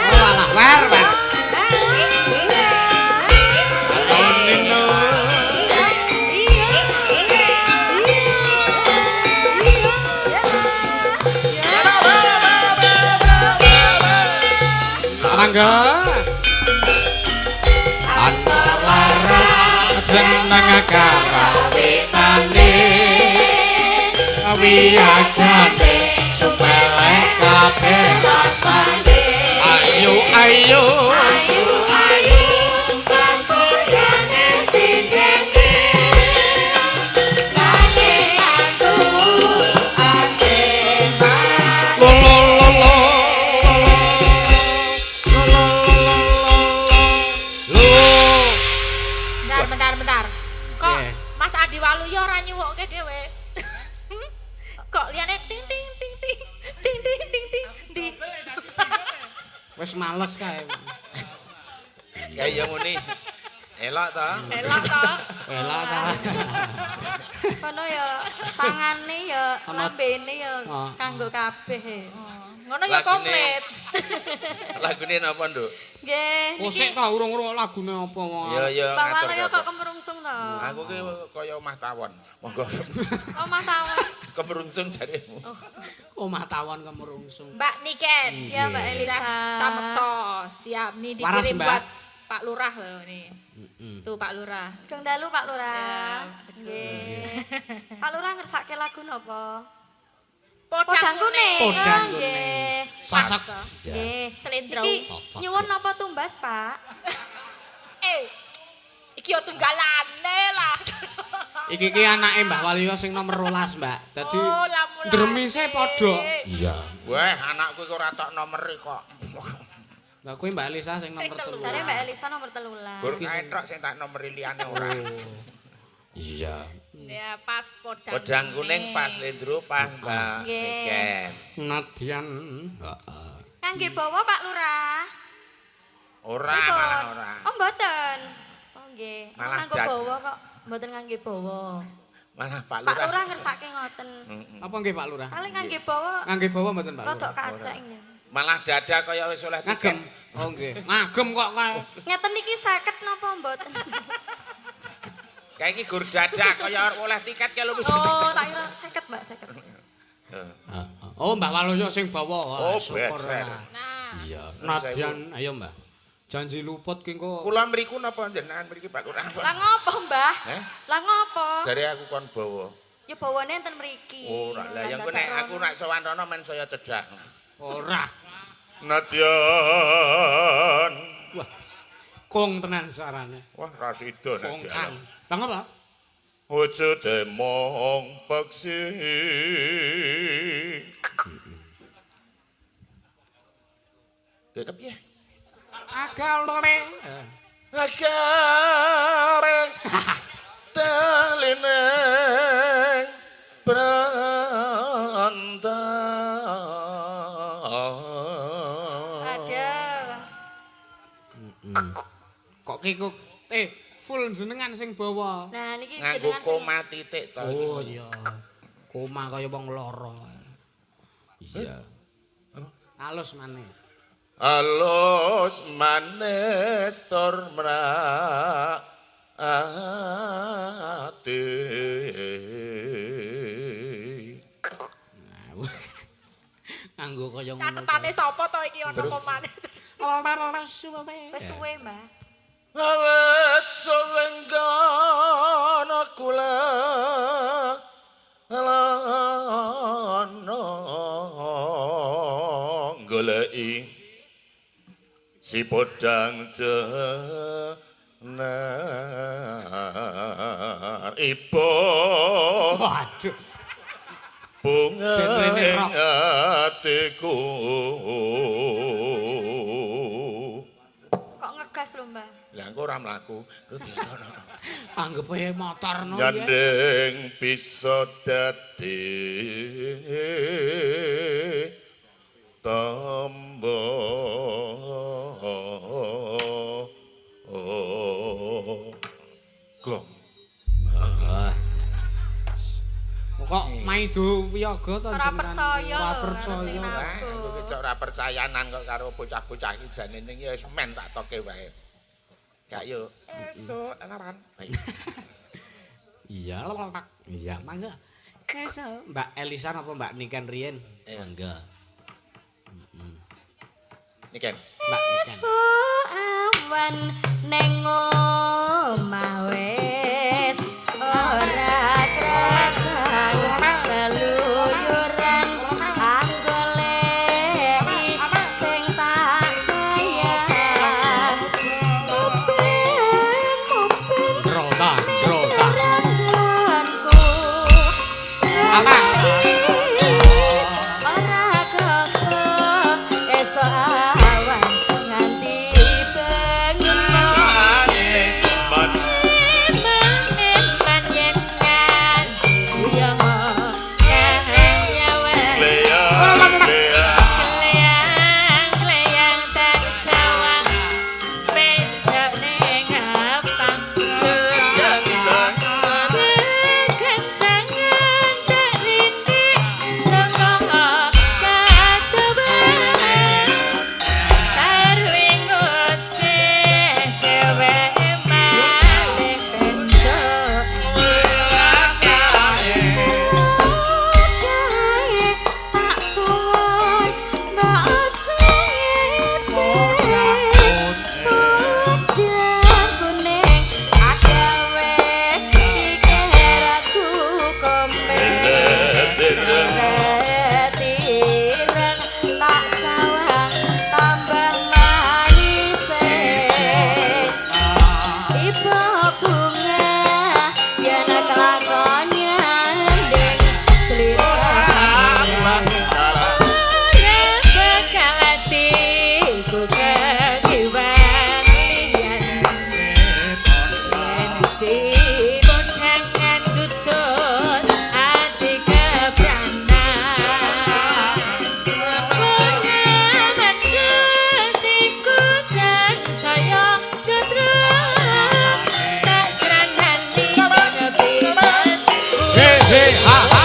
Oh, alah, wer, wer. Mangga.
Ansor laras jeneng karawitane wiyagane supelek kabeh rasane. Ayo ayo lo lo lo lo lo lo lo.
Bentar, bentar, bentar. Kok
Nggih.
Mas Adi Waluyo ora nyuwokke dhewe? Kok liyane ting ting ting ting ting ting ting ting di.
Wis males kae.
Kae ya muni. Elok ta?
Elok to.
Elok ta.
Kono ya pangane ya lambene ya
Oh.
kanggo kabeh.
Ngono ya
Lagune-
komplit.
Lagune napa, Nduk?
Nggih.
Kok sik ta urung-urung lagune apa wong.
Ya ya
Pak
ngatur.
Waluyo kok kemerungsung to?
Aku ki kaya omah tawon. Monggo.
Omah tawon.
Kemerungsung jaremu.
Omah tawon kemerungsung.
Mbak Niken.
Ya Mbak Elisa.
Samekto, siap nih
Waras,
dikirim
Mbak.
buat Pak Lurah loh nih. Tuh Pak Lurah.
Sugeng dalu Pak Lurah.
Ya, betul.
Nggih. Pak Lurah ngersake lagu napa?
Podang
Podang kuning.
Podang
Oh, nggih.
Sasak.
Nggih.
Selendro.
Iki
Cocok.
nyuwun napa tumbas, Pak?
Eh. Iki yo tunggalane lah.
Iki ki anake Mbah Waluyo sing nomor 12, Mbak. Dadi
Oh, lamulane.
ndremise padha.
Iya.
Wah, anakku iku ora tok nomere kok.
Lah kuwi Mbak Elisa sing nomor
Sing telu.
3.
Jare Mbak Elisa nomor 13.
Gur kae tok sing tak nomeri liyane ora.
Iya.
Ya pas podang.
Podang kuning pas lendro pas Mbak
Nggih.
Niken.
Nadyan.
Heeh.
Kangge bawa Pak Lurah.
Ora
Pripun?
malah ora.
Oh, mboten. Oh, nggih.
Malah
Nganggo
dad.
bawa kok mboten ngangge bawa.
Malah Pak
Pak
Lurah.
Lurah ngersake ngoten.
Apa nggih Pak Lurah?
Paling ngangge bawa
Ngangge bawa mboten Pak
rodok
Lurah?
kacek nggih.
Malah dada kaya wis oleh
Ngagem.
tiket.
Oh nggih. Ngagem kok kae.
Ngeten niki 50 napa mboten?
Kayak iki gur dada kaya oleh tiket kae lho wis.
Oh, tak kira 50, Mbak, 50.
Heeh.
Oh, Mbah Waluyo sing bawa.
Oh,
syukur.
beser.
Nah,
Iya.
Nadyan, ayo Mbah. Janji luput ki engko.
Kula mriku napa jenengan mriki Pak Lurah?
Lah ngopo, Mbah?
Heh?
Lah ngopo?
Jare aku kon bawa.
Ya bawane enten mriki.
Ora, lah yang ku nek aku nek sowan rono men saya cedhak.
Ora.
Nadyan.
Wah. Kong tenan suarane.
Wah, ra sida
Kong
Nadyan.
kang. Lah ngapa?
Wujude mung peksi. Lha kepiye?
Agale.
Agare taline branta.
Aduh.
Kok ki kok full jenengan sing bawa.
Nah niki
nganggo
jenengan sing
koma titik to.
Oh iya. Koma kaya wong lara. Iya. Alus manis.
Alus manis tur mrak ati.
Nganggo kaya ngono.
Catetane sapa to iki ana komane?
Wis suwe, Mbah.
Wis suwe ngono kula lana goleki si podang jenar ibu.
Waduh.
Bunga ing atiku.
Kok ngegas lho, Mbah?
Lah engko ora mlaku.
Anggep ae motor no ya.
Nyanding bisa dadi tombo. Gong.
Kok maido wiyaga to
Ora
jenengan?
percaya
Ora
lho,
percaya.
karo sing
Aku ki cok ora percayanan kok karo bocah-bocah iki jane ning ya wis men tak toke wae. Gak yo esuk laran.
Iya, iya, mangga. Esuk Mbak Elisa apa Mbak Niken riyen? Mangga.
Niken.
Mbak Niken.
Esuk awan neng omah wis ora krasan keluyuran anggoleki sing tak sayang. Mupen-mupen
Drota, drota.
ranku.
Awas.
Ora krasa esuk awan nganti bengi.
Man
Eman yen nganti yo nyawa.
lea lea.
Kleyang kleyang tak sawang becak ning apang. Kekencangan tak rindik saka katuban. Sarwing ngoceh dheweke malih benjok.
Kae tak suwun mbok ojek podang kuning agawe dikeraku komen tireng tak sawang tambah manise. Ibu bunga yen kelakon nyanding sliramu.
Ora bakal atiku kekiwan liyan. Yen si kondangan tutut ati kepranan. Pengaman getiku sansaya ketruk tak serangani sing pinanku.
He he ha ha.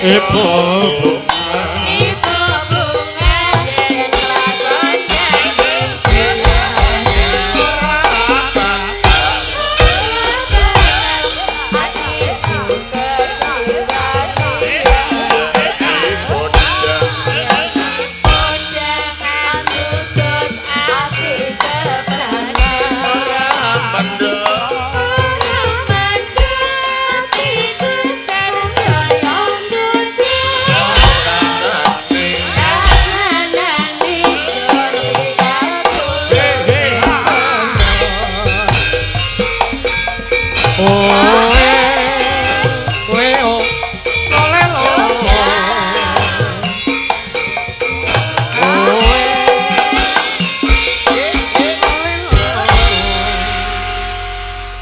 Ibu bunga,
ibu bunga yen lakon nyanding senane. Atiku ketiwa-tiwa si podang anutut ati keprana. Ora mandek iku sarsaya ndudu. Rasane surgaku.
Oe, kowe o, lole lo. Oe,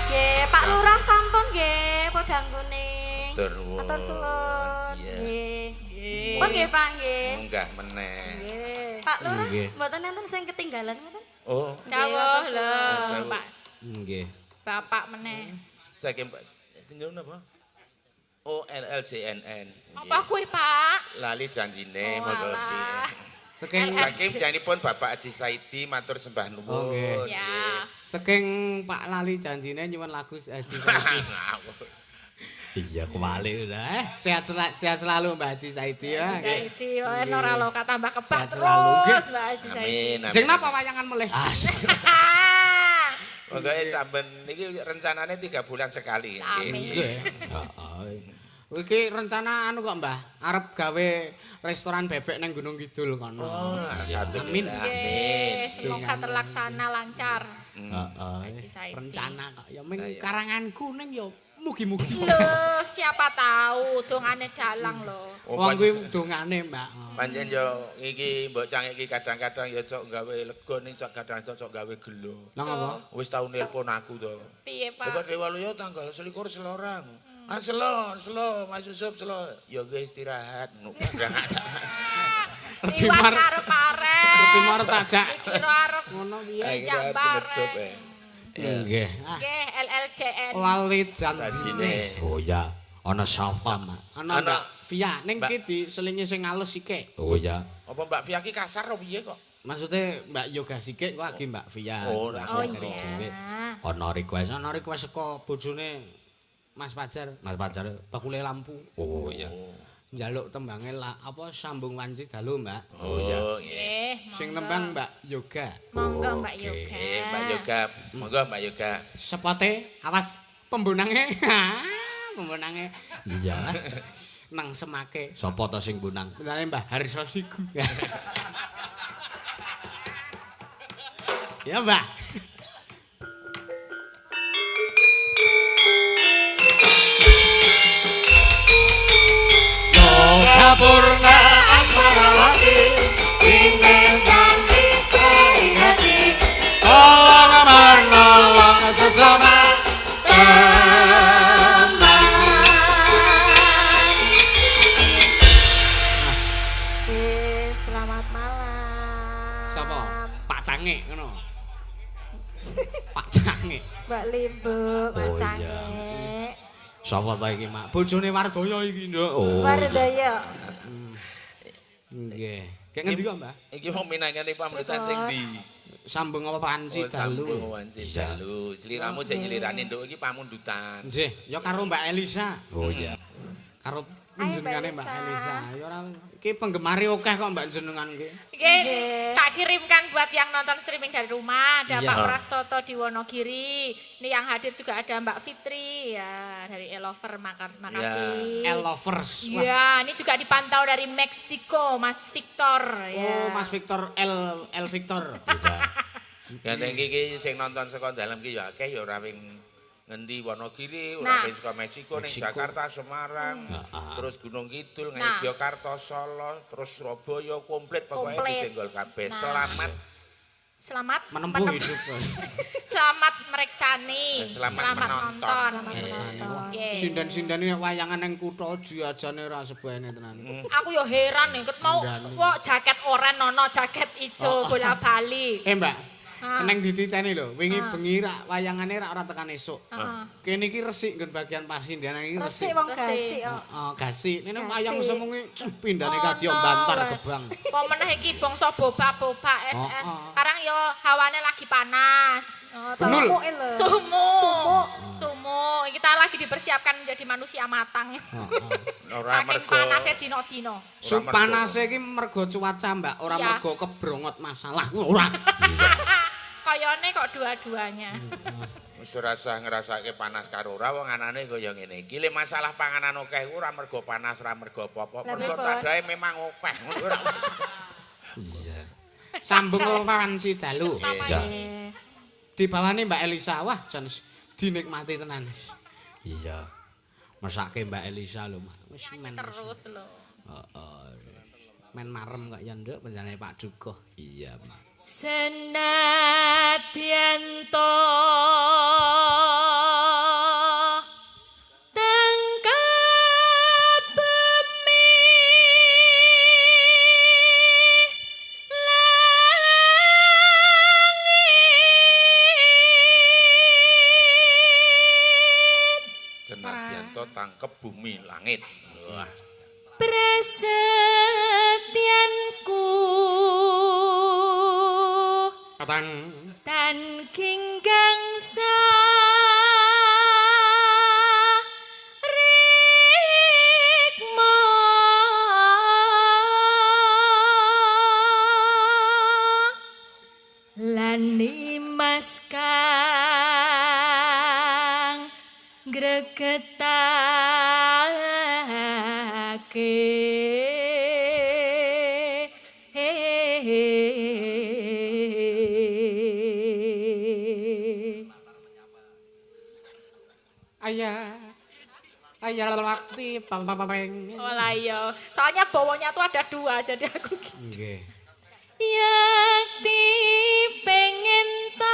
Nggih, Pak Lurah sampun nggih podang kuning.
Matur nuwun.
Matur suwun.
Iya.
Nggih. Pun nggih Pak nggih.
Munggah meneh.
Pak Lurah
Nggih.
mboten enten sing ketinggalan ngoten?
Oh,
Dawuh lho,
Sewu.
Pak.
Nggih.
Bapak meneh.
saking Pak nyuwun apa? O L L J N N.
Apa kuwi, Pak?
Lali janjine
Oh,
monggo
alah.
sih.
Saking
Saking janipun Bapak Haji Saidi matur sembah
Oh,
nuwun.
nggih.
Ya.
Saking Pak Lali janjine nyuwun lagu Haji Saidi.
Ngawur.
Iya, kewalik udah. Sehat sehat selalu Mbak Haji Saidi ya.
Haji Saidi, oh, ora lo tambah kebak
Sehat selalu, nggih.
terus, Mbak Haji Saidi.
Amin. amin.
Jeng napa wayangan melih? As.
Pokoke sampean niki rencanane 3 bulan sekali nggih.
Amin.
Nggih. Heeh. Iki rencana anu kok Mbah, arep gawe restoran bebek nang Gunung Kidul kono.
Oh,
Amin.
alhamdulillah.
Nggih, semoga terlaksana lancar.
Heeh.
Haji Saidi.
Rencana kok ya ming karanganku ning ya mugi-mugi.
Loh, siapa tahu dongane dalang lho.
Oh,
Wong kuwi dongane, Mbak.
Pancen yo iki mbok cangik iki kadang-kadang ya sok gawe lega ning sok kadang sok gawe gelo.
Nang apa?
Wis tau nelpon aku to.
Piye,
Bapak
Pak?
Dewa Luyo tanggal 21 selorang. Ah selo, selo, Mas Yusuf selo. Ya nggih istirahat. Ngono.
Tiwas arep arep.
Timur tajak.
Dikira arep
Ngono piye?
Jambar.
Nggih. Ah,
Nggih, LLJN.
Lali janjine.
Janjine.
Oh ya, ana sapa, Mak? Ana
Ana.
Mbak Via, ning
Mbak.
ki diselingi sing alus sike. Oh ya.
Apa Mbak Via ki kasar apa piye kok?
Maksudnya Mbak Yoga sike kok lagi Mbak Via.
Oh,
Mbak
Oh
Via dari
iya.
dhewe. Ana request saka bojone Mas Fajar. Mas Fajar bakule lampu. Oh iya. Njaluk tembange la, apa sambung wanci dalu, Mbak.
Oh iya. Nggih.
Nggih,
Sing
monggo.
nembang Mbak Yoga.
Monggo Mbak
Oke.
Yoga.
Mbak Yoga, monggo Mbak Yoga.
Sepote, awas pembonange. Pembonange. Iya. Nang semake. Sapa to sing bonang? Benare Mbah Harso Sigu. Ya, Mbah.
Yoga Purna Asmarawati
Sinden cantik hati
tolong menolong sesama
teman. Selamat malam.
Sapa? Pak Cange ngono. Pak Cange.
Mbak Limbu, Mbak
Oh, iya.
Cange.
Sapa ta iki, Mak? Bojone Wardoyo iki, Nduk. Oh.
Wardoyo.
Nggih. Kayak ngendi kok, Mbah?
Iki mau minangkani pamritan sing ndi?
Sambung apa panci
Oh,
dalu.
sambung wanci dalu. Sliramu jek nyelirane nduk iki pamundutan.
Nggih, ya karo Mbak Elisa. Oh iya. Karo
Ayo, Mbak
jenengane Mbak
Elisa.
Elisa. Ya ora iki penggemare akeh kok Mbak jenengan iki.
Nggih, tak kirimkan buat yang nonton streaming dari rumah. Ada
Iya.
Pak Prastoto di Wonogiri. Ini yang hadir juga ada Mbak Fitri ya dari Elover. Makasih.
Elovers. Wah.
Iya, ini juga dipantau dari Meksiko, Mas Victor. Ya.
Oh, Mas Victor L L Victor.
Gandeng iki sing nonton saka dalem ki ya akeh ya ora wing ngendi Wonogiri, ora
Nah.
wing saka Meksiko ning
Meksiko.
Jakarta, Semarang,
Heeh.
terus Gunung Kidul,
Nah.
Ngayogyakarta, Solo, terus Surabaya komplit pokoknya
Komplit.
disenggol kabeh.
Nah.
Selamat
Selamat
Menempuh hidup.
Selamat mereksani.
Selamat menonton.
nonton.
Selamat menonton.
Oke.
Sinden-sinden ini wayangan nang kutha jajane ora sebene tenan.
Aku yo heran nih, ket mau
Ndani.
kok jaket oren nono, jaket ijo bola bali.
Eh, Mbak. Keneng dititeni lho, wingi bengi rak wayangane rak ora tekan esuk. Kene iki resik nggon bagian pasindian iki
Resik
resik.
wong gasik kok.
Heeh, gasik. Nene
Gasik.
wayang semungi pindane
Ono,
kadya bantar
wae.
gebang.
Apa meneh iki bangsa bobak-bobak SS.
Oh, oh.
Sekarang yo hawane lagi panas. Oh,
Benul.
Sumuk lho.
Sumuk.
Sumuk.
Sumuk. Kita lagi dipersiapkan menjadi manusia matang.
Ora
Saking
mergo
panasnya dino-dino.
Su panase iki mergo cuaca, Mbak, ora
Iya.
mergo kebrongot masalah. Ora.
Koyone kok dua-duanya.
Wis ora usah ngrasake panas karo ora wong anane kaya ngene iki. Le masalah panganan akeh ku ora mergo panas, ora mergo apa-apa,
Lah,
mergo
pripun?
tadahe memang akeh. Ngono ora.
Iya. Sambung lawan si dalu.
Iya.
Dibawane Mbak Elisa, wah jan dinikmati tenan. Iya. Mesake Mbak Elisa lho, wis men.
Terus lho.
Heeh. Men marem kok ya nduk penjane Pak Dukuh. Iya, Mak.
Senadyan to tangkap bumi langit
Senadyan to tangkep bumi langit. Wah.
Prasetyanku
Katan
tan ginggang sarikma lan nimas kang gregetake.
Ayah. Ayah wakti pam pam pam.
Oh lah iya. Soalnya bawanya tuh ada dua, jadi aku gitu.
Nggih.
Yakti pengen tak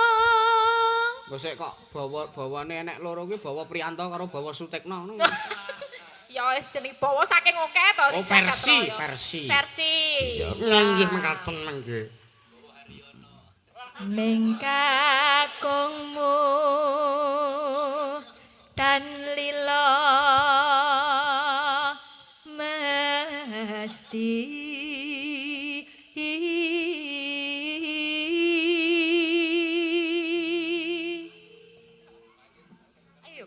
tambah.
Engko sik kok bawa-bawane enek loro kuwi bawa Priyanto karo bawa Sutekno ngono.
Ya wis jeneng bawa saking akeh to.
Oh, versi, versi.
Versi.
Nggih mekaten nggih.
Ming kakungmu tan lila mesti. Ayo,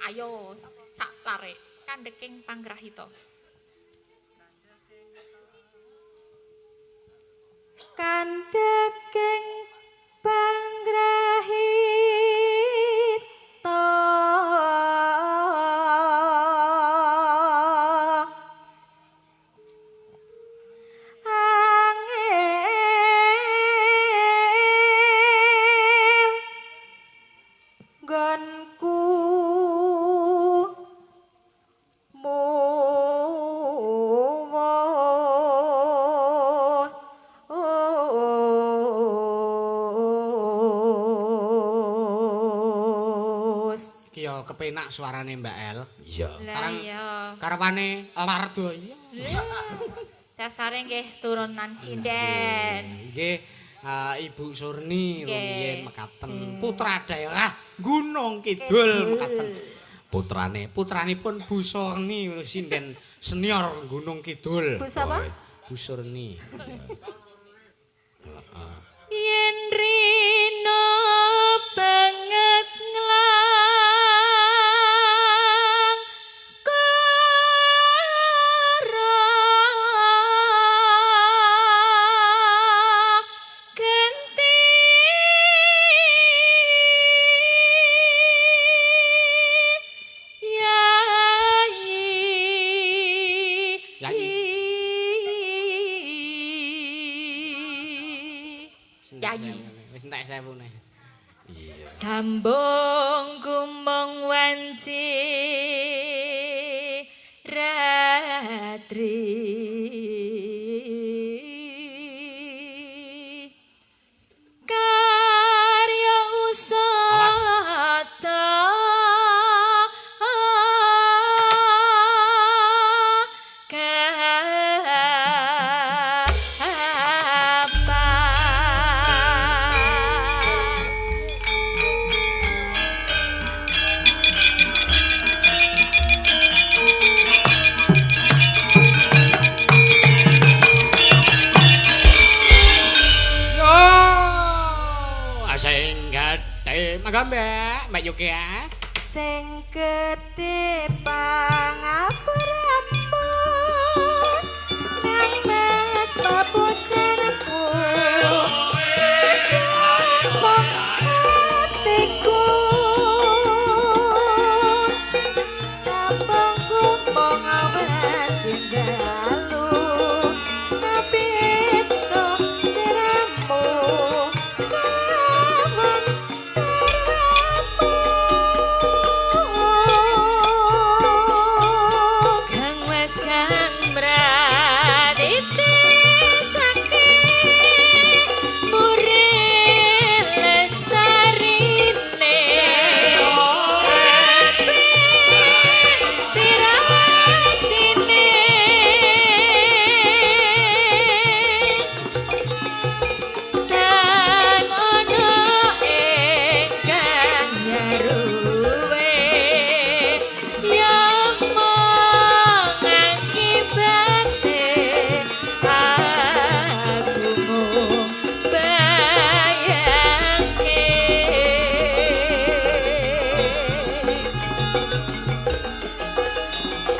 ayo sak lare kandheking panggrahita.
Kandheking panggrahita angel nggonku muwus.
Iki ya kepenak suarane Mbak El. Iya.
Lah iya.
Karepane Wardaya.
Dasare nggih turunan sinden.
Nggih, Ibu Surni
Nggih.
rumiyin mekaten putra daerah Gunung Kidul mekaten. Putrane, putranipun Bu Surni sinden senior Gunung Kidul.
Bu sapa?
Bu Surni.
Yen rino banget nglang kara genti yayi
Yayi.
Yayi.
Wis entek 1000 neh.
Sambung gumong wanci ratri karya usata.
Sing gedhe mangga Mbak, Mbak Yogi ya.
Sing gedhe pangapuramu nang Mas papujanku jajapong atiku sampung kumpung awajindalu apito teramu kawan teramu
Kang Mas kang mradite saking mure lestarine tiratine tan ana ingkang nyaruwe ya mung akibate aku mung bayangke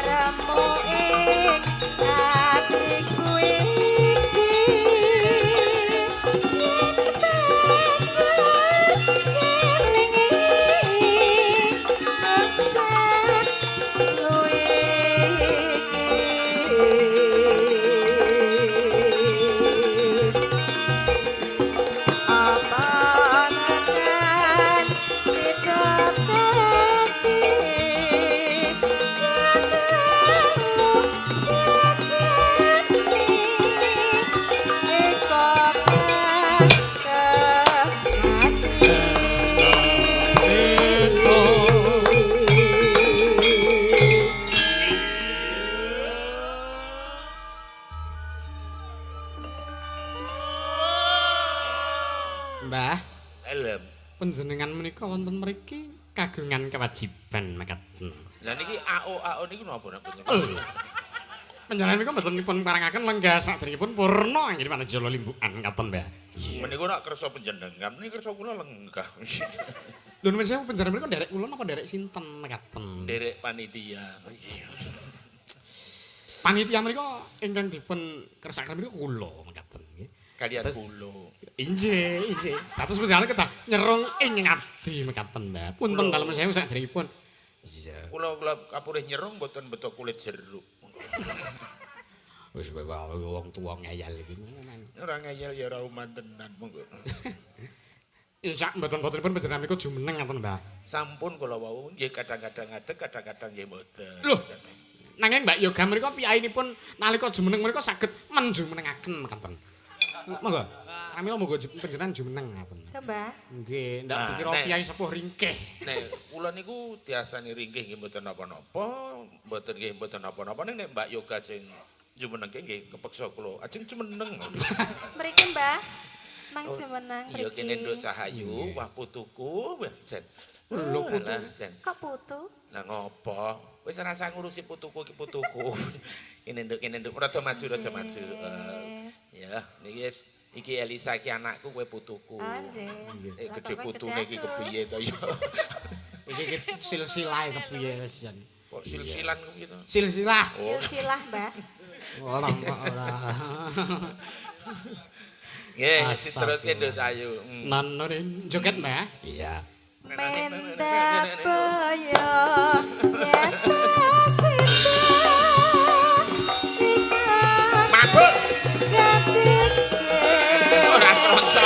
remo ing atiku iki yen pancen ngelingi pancen luwe iki apa nakan sida dadi jatamu yatani eko kekati.
Mbah,
Helm.
Panjenengan menika wonten mriki kagungan kewajiban mekaten.
Lah niki AO AO niku napa nek panjenengan?
Panjenengan menika mboten dipun parengaken lenggah sakderengipun purna anggene panjala limbukan ngaten, Mbah.
Menika nek kersa panjenengan, niki kersa kula lenggah.
Lho nuwun sewu panjenengan menika nderek kula napa nderek sinten mekaten?
Nderek panitia.
Panitia menika ingkang dipun kersakaken menika kula mekaten nggih.
Kalian kula.
Inggih, inggih. Dados panjenengan kedah nyerung ing ngabdi mekaten, Mbah. Punten dalem sewu sakderengipun. Iya.
Kula kula kapurih nyerung mboten beto kulit jeruk.
Wis wong tuwa ngeyel iki.
Ora ngeyel ya ora uman tenan monggo.
Sak mboten-mbotenipun panjenengan niku jumeneng ngaten, Mbah.
Sampun kula wau nggih kadang-kadang ngadeg, kadang-kadang nggih mboten.
Loh. Nanging Mbak Yoga menika piyayinipun nalika jumeneng menika saged menjumenengaken mekaten. Monggo. Pramila monggo panjenengan jumeneng ngaten.
Mbah.
Nggih, ndak dikira piyai sepuh ringkih.
Nek kula niku biasane ringkih nggih mboten napa-napa, mboten nggih mboten napa-napa ning nek Mbak Yoga sing jumenengke nggih kepeksa kula. Ajeng jumeneng.
Mriki, Mbah. Mang jumeneng mriki.
Iya kene nduk Cahayu, wah putuku, wah jan.
Lho putu.
Kok putu?
Lah ngopo? Wis ora usah ngurusi putuku iki putuku. Kene nduk rada maju rada maju. Ya, niki wis iki Elisa iki anakku kowe putuku.
Ah, nggih.
Gedhe putune iki kepiye to ya?
Iki silsilah kepiye wis jan.
Kok silsilan kepiye to?
Silsilah.
Silsilah, Mbah.
Ora ora.
Nggih, diteruske nduk Ayu.
Nan joget, Mbah. Iya.
Mendapaya yen sinta
mabuk ora kronso.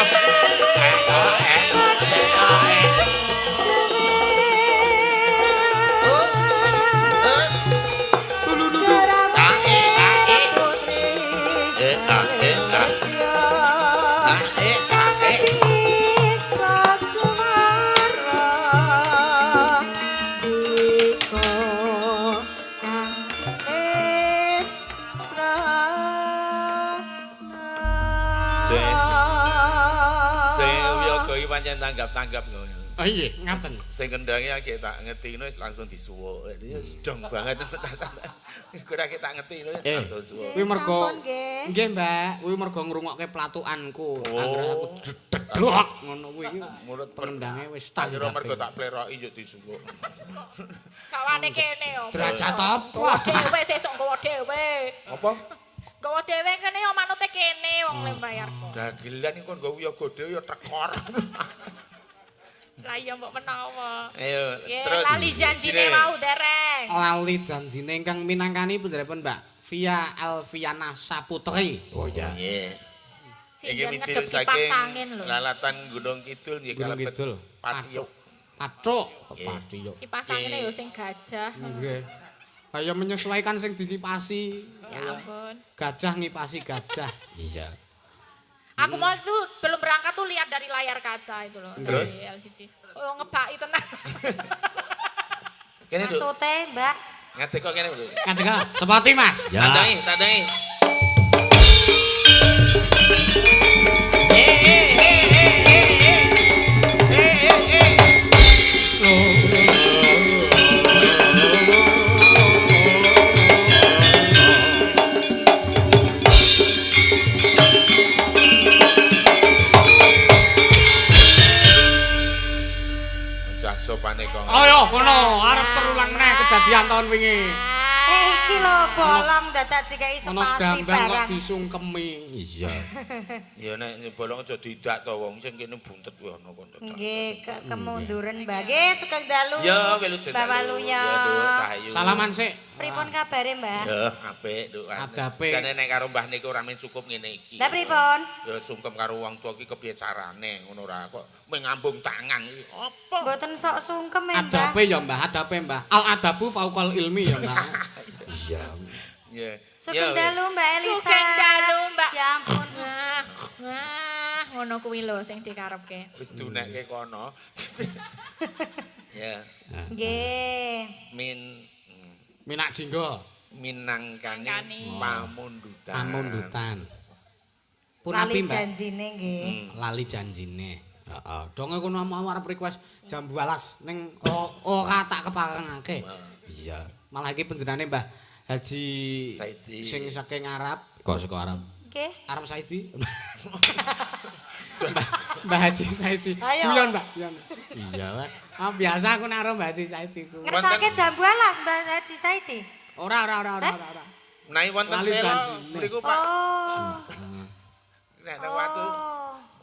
Tanggap-tanggap kowe.
Oh iya, ngaten.
Sing kendhange iki tak ngeti ngono langsung disuwuk. Dong banget. Iku ora tak ngeti ngono langsung suwuk.
Kuwi mergo nggih, Mbak. Kuwi mergo ngrungokke platukanku. Anggere aku dedok ngono kuwi iki
mulut
pendendange wis
tak kira mergo tak pleroki yo disuwuk.
Kawane kene yo.
Derajat apa?
Dhewe sesuk nggawa dhewe.
Apa?
Nggawa dhewe kene yo manute kene wong le bayar kok.
Dagelan iku kon nggawa yoga dhewe yo tekor.
Lah iya mbok menawa.
Ayo, terus
lali janjine mau dereng.
Lali janjine ingkang minangkani pundheripun Mbak Via Alfiana Saputri.
Oh iya. Nggih.
Iki mijil saking
lalatan Gunung Kidul nggih kalebet Patiyuk.
Pathuk, Patiyuk.
Kipas angine yo sing gajah.
Nggih. Kaya menyesuaikan sing dikipasi.
Ya ampun.
Gajah ngipasi gajah. Iya.
Aku mau itu belum berangkat tuh lihat dari layar kaca itu loh.
Terus?
Dari LCD. Oh ngebaki tenang.
Kene lho.
Maksude, Mbak.
Ngadeg kok kene lho.
Ngadeg kok. Sepati, Mas.
Ya. Tandangi, tandangi.
Ayo kono arep terulang meneh kejadian tahun wingi.
Iki lho bolong dadak dikai spasi
barang. Kok disungkemi. Iya.
Ya nek bolong aja diidak to wong sing kene buntet kuwi ana kon.
Nggih, kemunduran Mbak. Nggih, sugeng dalu.
Ya, wilujeng
dalu. Mbak Waluyo.
Salaman sik.
Pripun kabare, Mbak?
Ya, apik, Nduk.
Adape.
Kene nek karo Mbah niku ora men cukup ngene iki.
Lah pripun?
Ya sungkem karo wong tuwa iki kepiye carane ngono ora kok mengambung tangan iki. Apa?
Mboten sok sungkem, Mbak.
Adape ya, Mbah, adape, Mbah. Al adabu fauqal ilmi ya, Mbah. Iya.
Iya.
Sugeng dalu Mbak Elisa.
Sugeng dalu, Mbak.
Ya ampun.
Wah, wah, ngono kuwi lho sing dikarepke.
Wis dunekke kono. Ya.
Nggih.
Minak jinggo.
Minangkani pamundutan.
Pamundutan. Punapi, Mbak?
Lali janjine nggih.
Lali janjine. Heeh. Donge kono mau arep request jambu alas ning ora tak keparengake. Iya. Malah iki panjenengane Mbah Haji
Saidi
sing saking Arab. Kok saka Arab?
Nggih.
Arab Saidi. Mbah Haji Saidi. Guyon, Mbak. Guyon. Iya, Pak. Ah biasa aku nek karo Mbah Haji Saidi ku.
Ngersake jambu alas Mbah Haji Saidi.
Ora, ora, ora, ora, ora.
Menawi wonten sela mriku, Pak.
Oh.
Nek nang watu.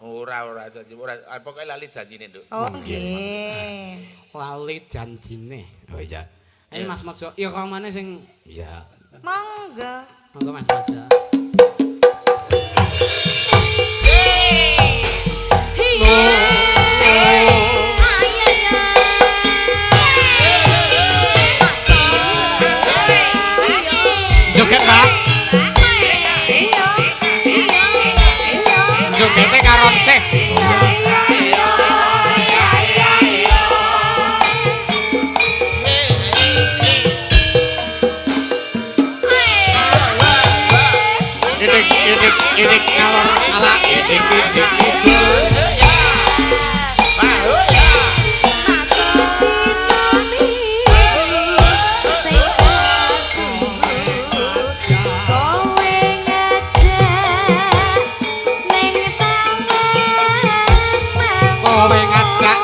Ora, ora janji, ora pokoke lali janjine, Nduk.
Oh, nggih.
Lali janjine. Oh iya. Ayo Mas Mojo, iramane sing iya.
Monggo.
Monggo Mas Mojo. Joget, Pak. Jogete karon sih. Idik idik idik ngalor ala idik idik idik. Kowe ngajak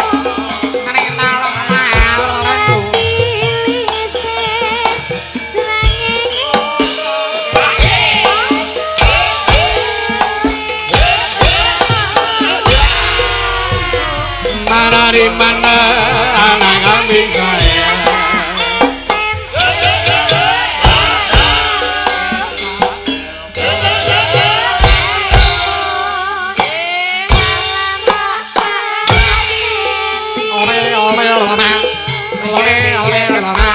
ning talang-talang. Mana di mana anak kambing saya. Ole ole lona, ole ole lona.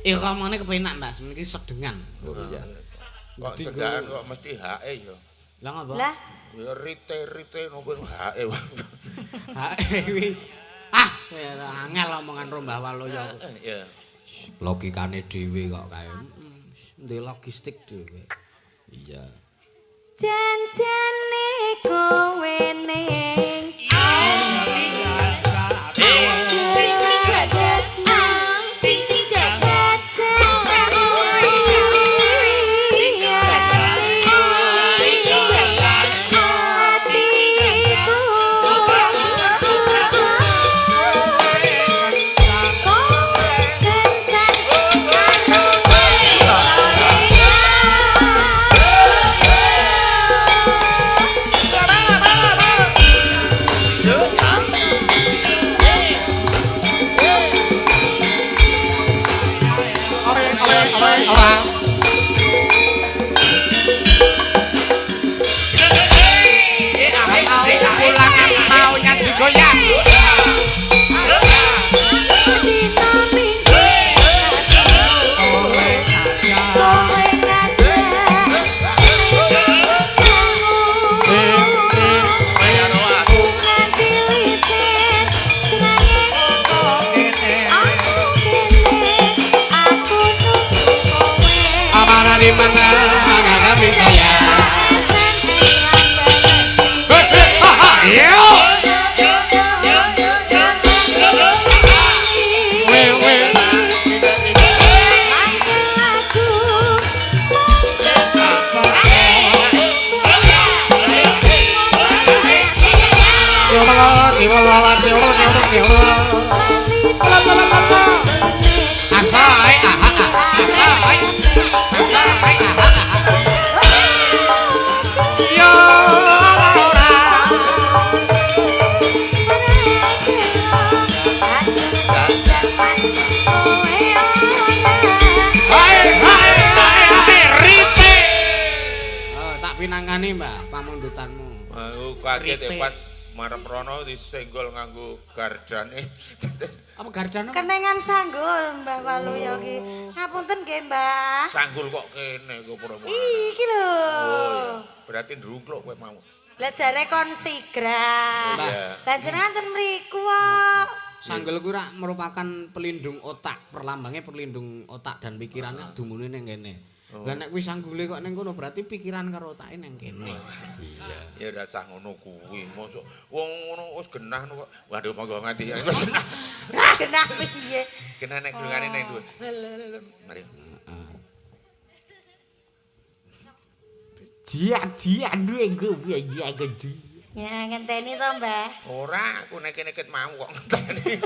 Iramane kepenak, Mbak. Semeniki sedengan.
Oh iya. Kok sedengan kok mesti hae ya.
Lah ngapa?
Lah
ya rite-rite nopo hae.
Hae kuwi. Ah, angel omongan ro Mbah Waluyo.
Iya.
Logikane dhewe kok kae. Ndek logistik dhewe. Iya.
Janjane kowe ning
Pinangkane Mbah pamundutanmu.
Aku kaget pas marep rono disenggol nganggo gardane.
Apa gardane?
Kenengan sanggul Mbah Waluyo ki. Ngapunten nggih Mbah.
Sanggul kok kene kok pura.
Iki lho.
Oh, berarti ndrungkluk kowe mau.
Lah jare kon sigra. Lah jenengan ten mriku kok.
Sanggul kuwi rak merupakan pelindung otak, perlambangnya pelindung otak dan pikirannya dumune ning kene. Lah nek kuwi sanggule kok ning kono berarti pikiran karo otake ning kene.
Iya. Ya ora sah ngono kuwi. Mosok wong ngono wis genah kok. Waduh monggo nganti wis genah.
Genah piye?
Genah nek dungane ning dhuwur. Mari.
Dia duwe gue ya gede.
Ya ngenteni to, Mbah.
Ora, aku nek kene ket mau kok ngenteni.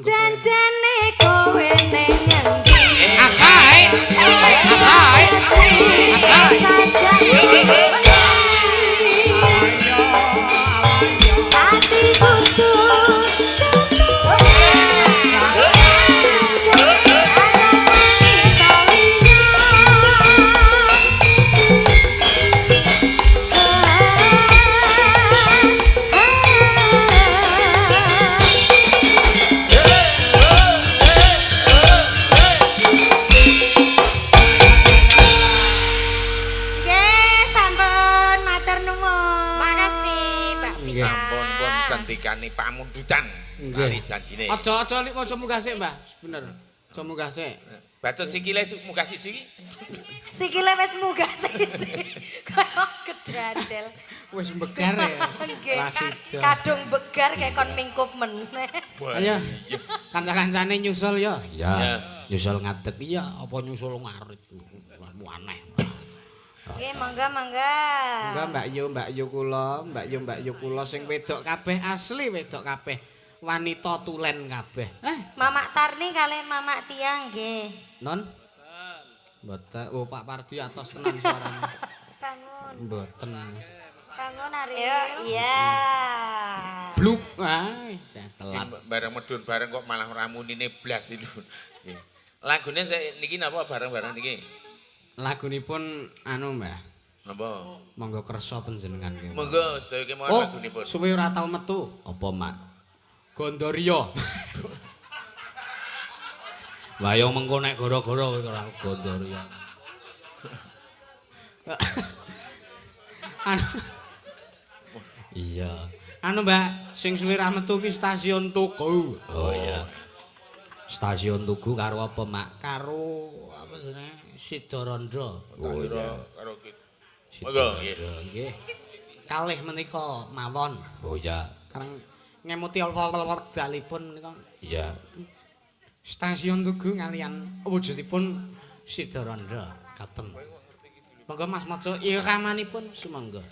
Janjane kowe ning ngendi?
Asai. Asai. Asai.
Atiku
Sandikane pamundutan kali janjine.
Aja-aja lik aja munggah sik, Mbah. Bener. Aja munggah sik.
Bacot sikile munggah siji.
Sikile wis munggah siji. Kaya gedandel.
Wis begar ya.
Nggih. Kadung begar kayak kon mingkup meneh.
Ayo. Kanca-kancane nyusul ya. Iya. Nyusul ngadeg iya apa nyusul ngarit. Aneh.
Nggih, mangga mangga.
Mangga Mbak Yu, Mbak Yu kula, Mbak Yu, Mbak Yu kula sing wedok kabeh asli wedok kabeh. Wanita tulen kabeh.
Mamak Tarni kalih Mamak Tia nggih.
Non? Mboten. Oh, Pak Pardi atos tenan suarane.
Bangun.
Mboten.
Bangun Ariel. Iya.
Bluk. Ah, telat.
Bareng medun bareng kok malah ramunine blas itu. Nggih. Lagune niki napa bareng-bareng niki?
Lagunipun anu Mbah.
Napa?
Monggo kersa panjenengan kemawon.
Monggo sedaya kemawon lagunipun.
Suwe ora tau metu. Apa, Mak? Gondorio. Wah yo mengko nek gara-gara ora gondor ya. Anu. Iya. Anu Mbak, sing suwe ra metu ki stasiun Tugu. Oh iya. Stasiun Tugu karo apa, Mak? Karo apa jenenge? Sidarandra.
Oh iya. Karo monggo nggih.
Nggih. Kalih menika mawon. Oh iya. Kareng ngemuti wekdalipun menika. Iya. Stasiun Tugu kalian wujudipun Sidarandra katen. Monggo Mas maca iramanipun sumangga.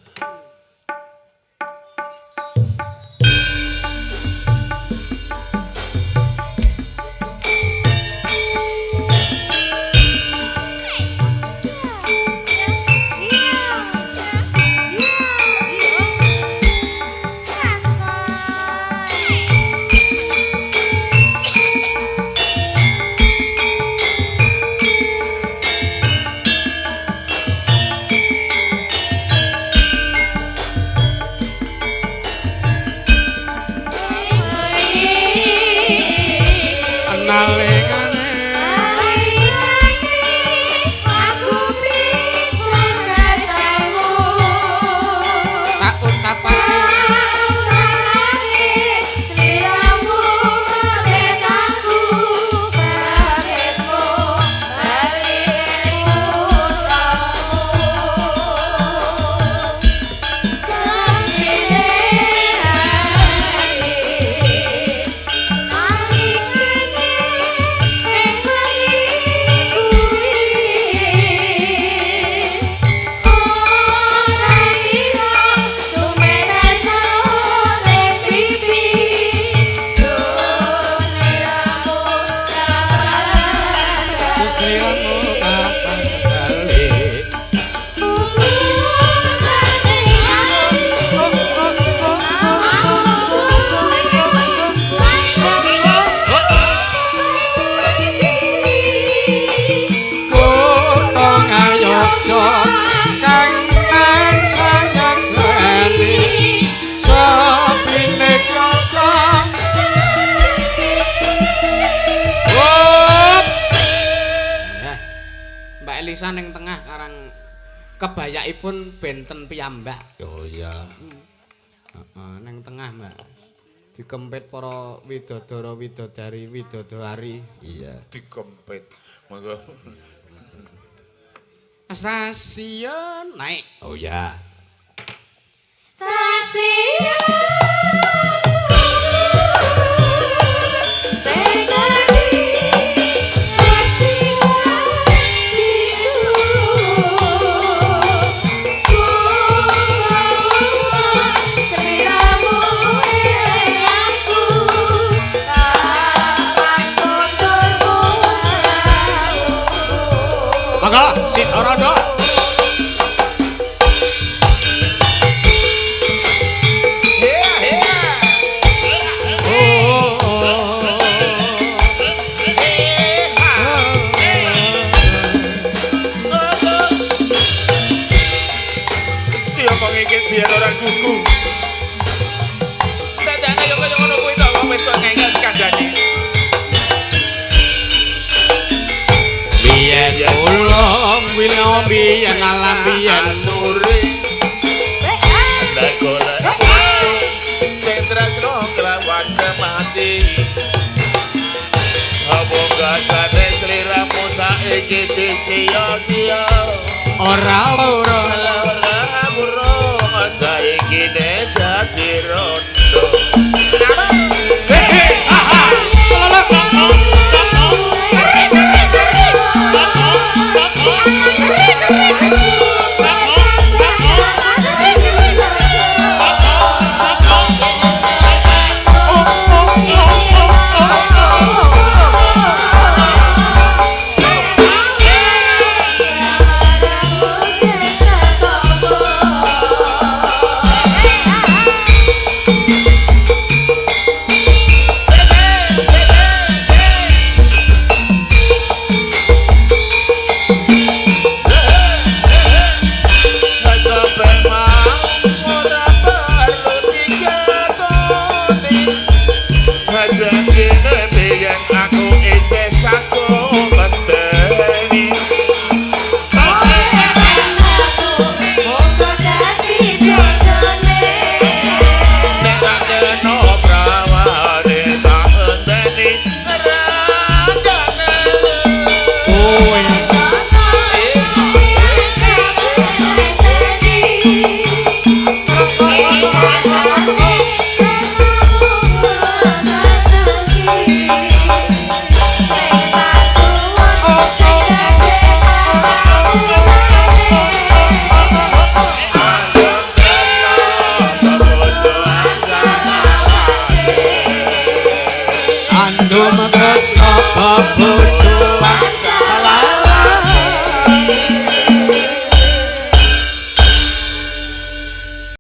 Ning tengah karang kebayakipun benten piyambak. Oh iya. Heeh, ning tengah, Mbak. Dikempit para widodara widodari widodari. Iya,
dikempit. Monggo.
Stasiun naik. Oh iya.
Stasiun
Sidarandra.
Diomong iki biar ora gugu. Dadane yo kaya ngono kuwi to wong wedok ngengel kandhane.
Biyen ulung wilo biyen alam biyen
nuri. Golek sing tresno kelawan kemati. Apa gasane sliramu saiki disia-sia.
Ora ora
ora burung saiki dadi rondo.
Mendum tresno bebungah.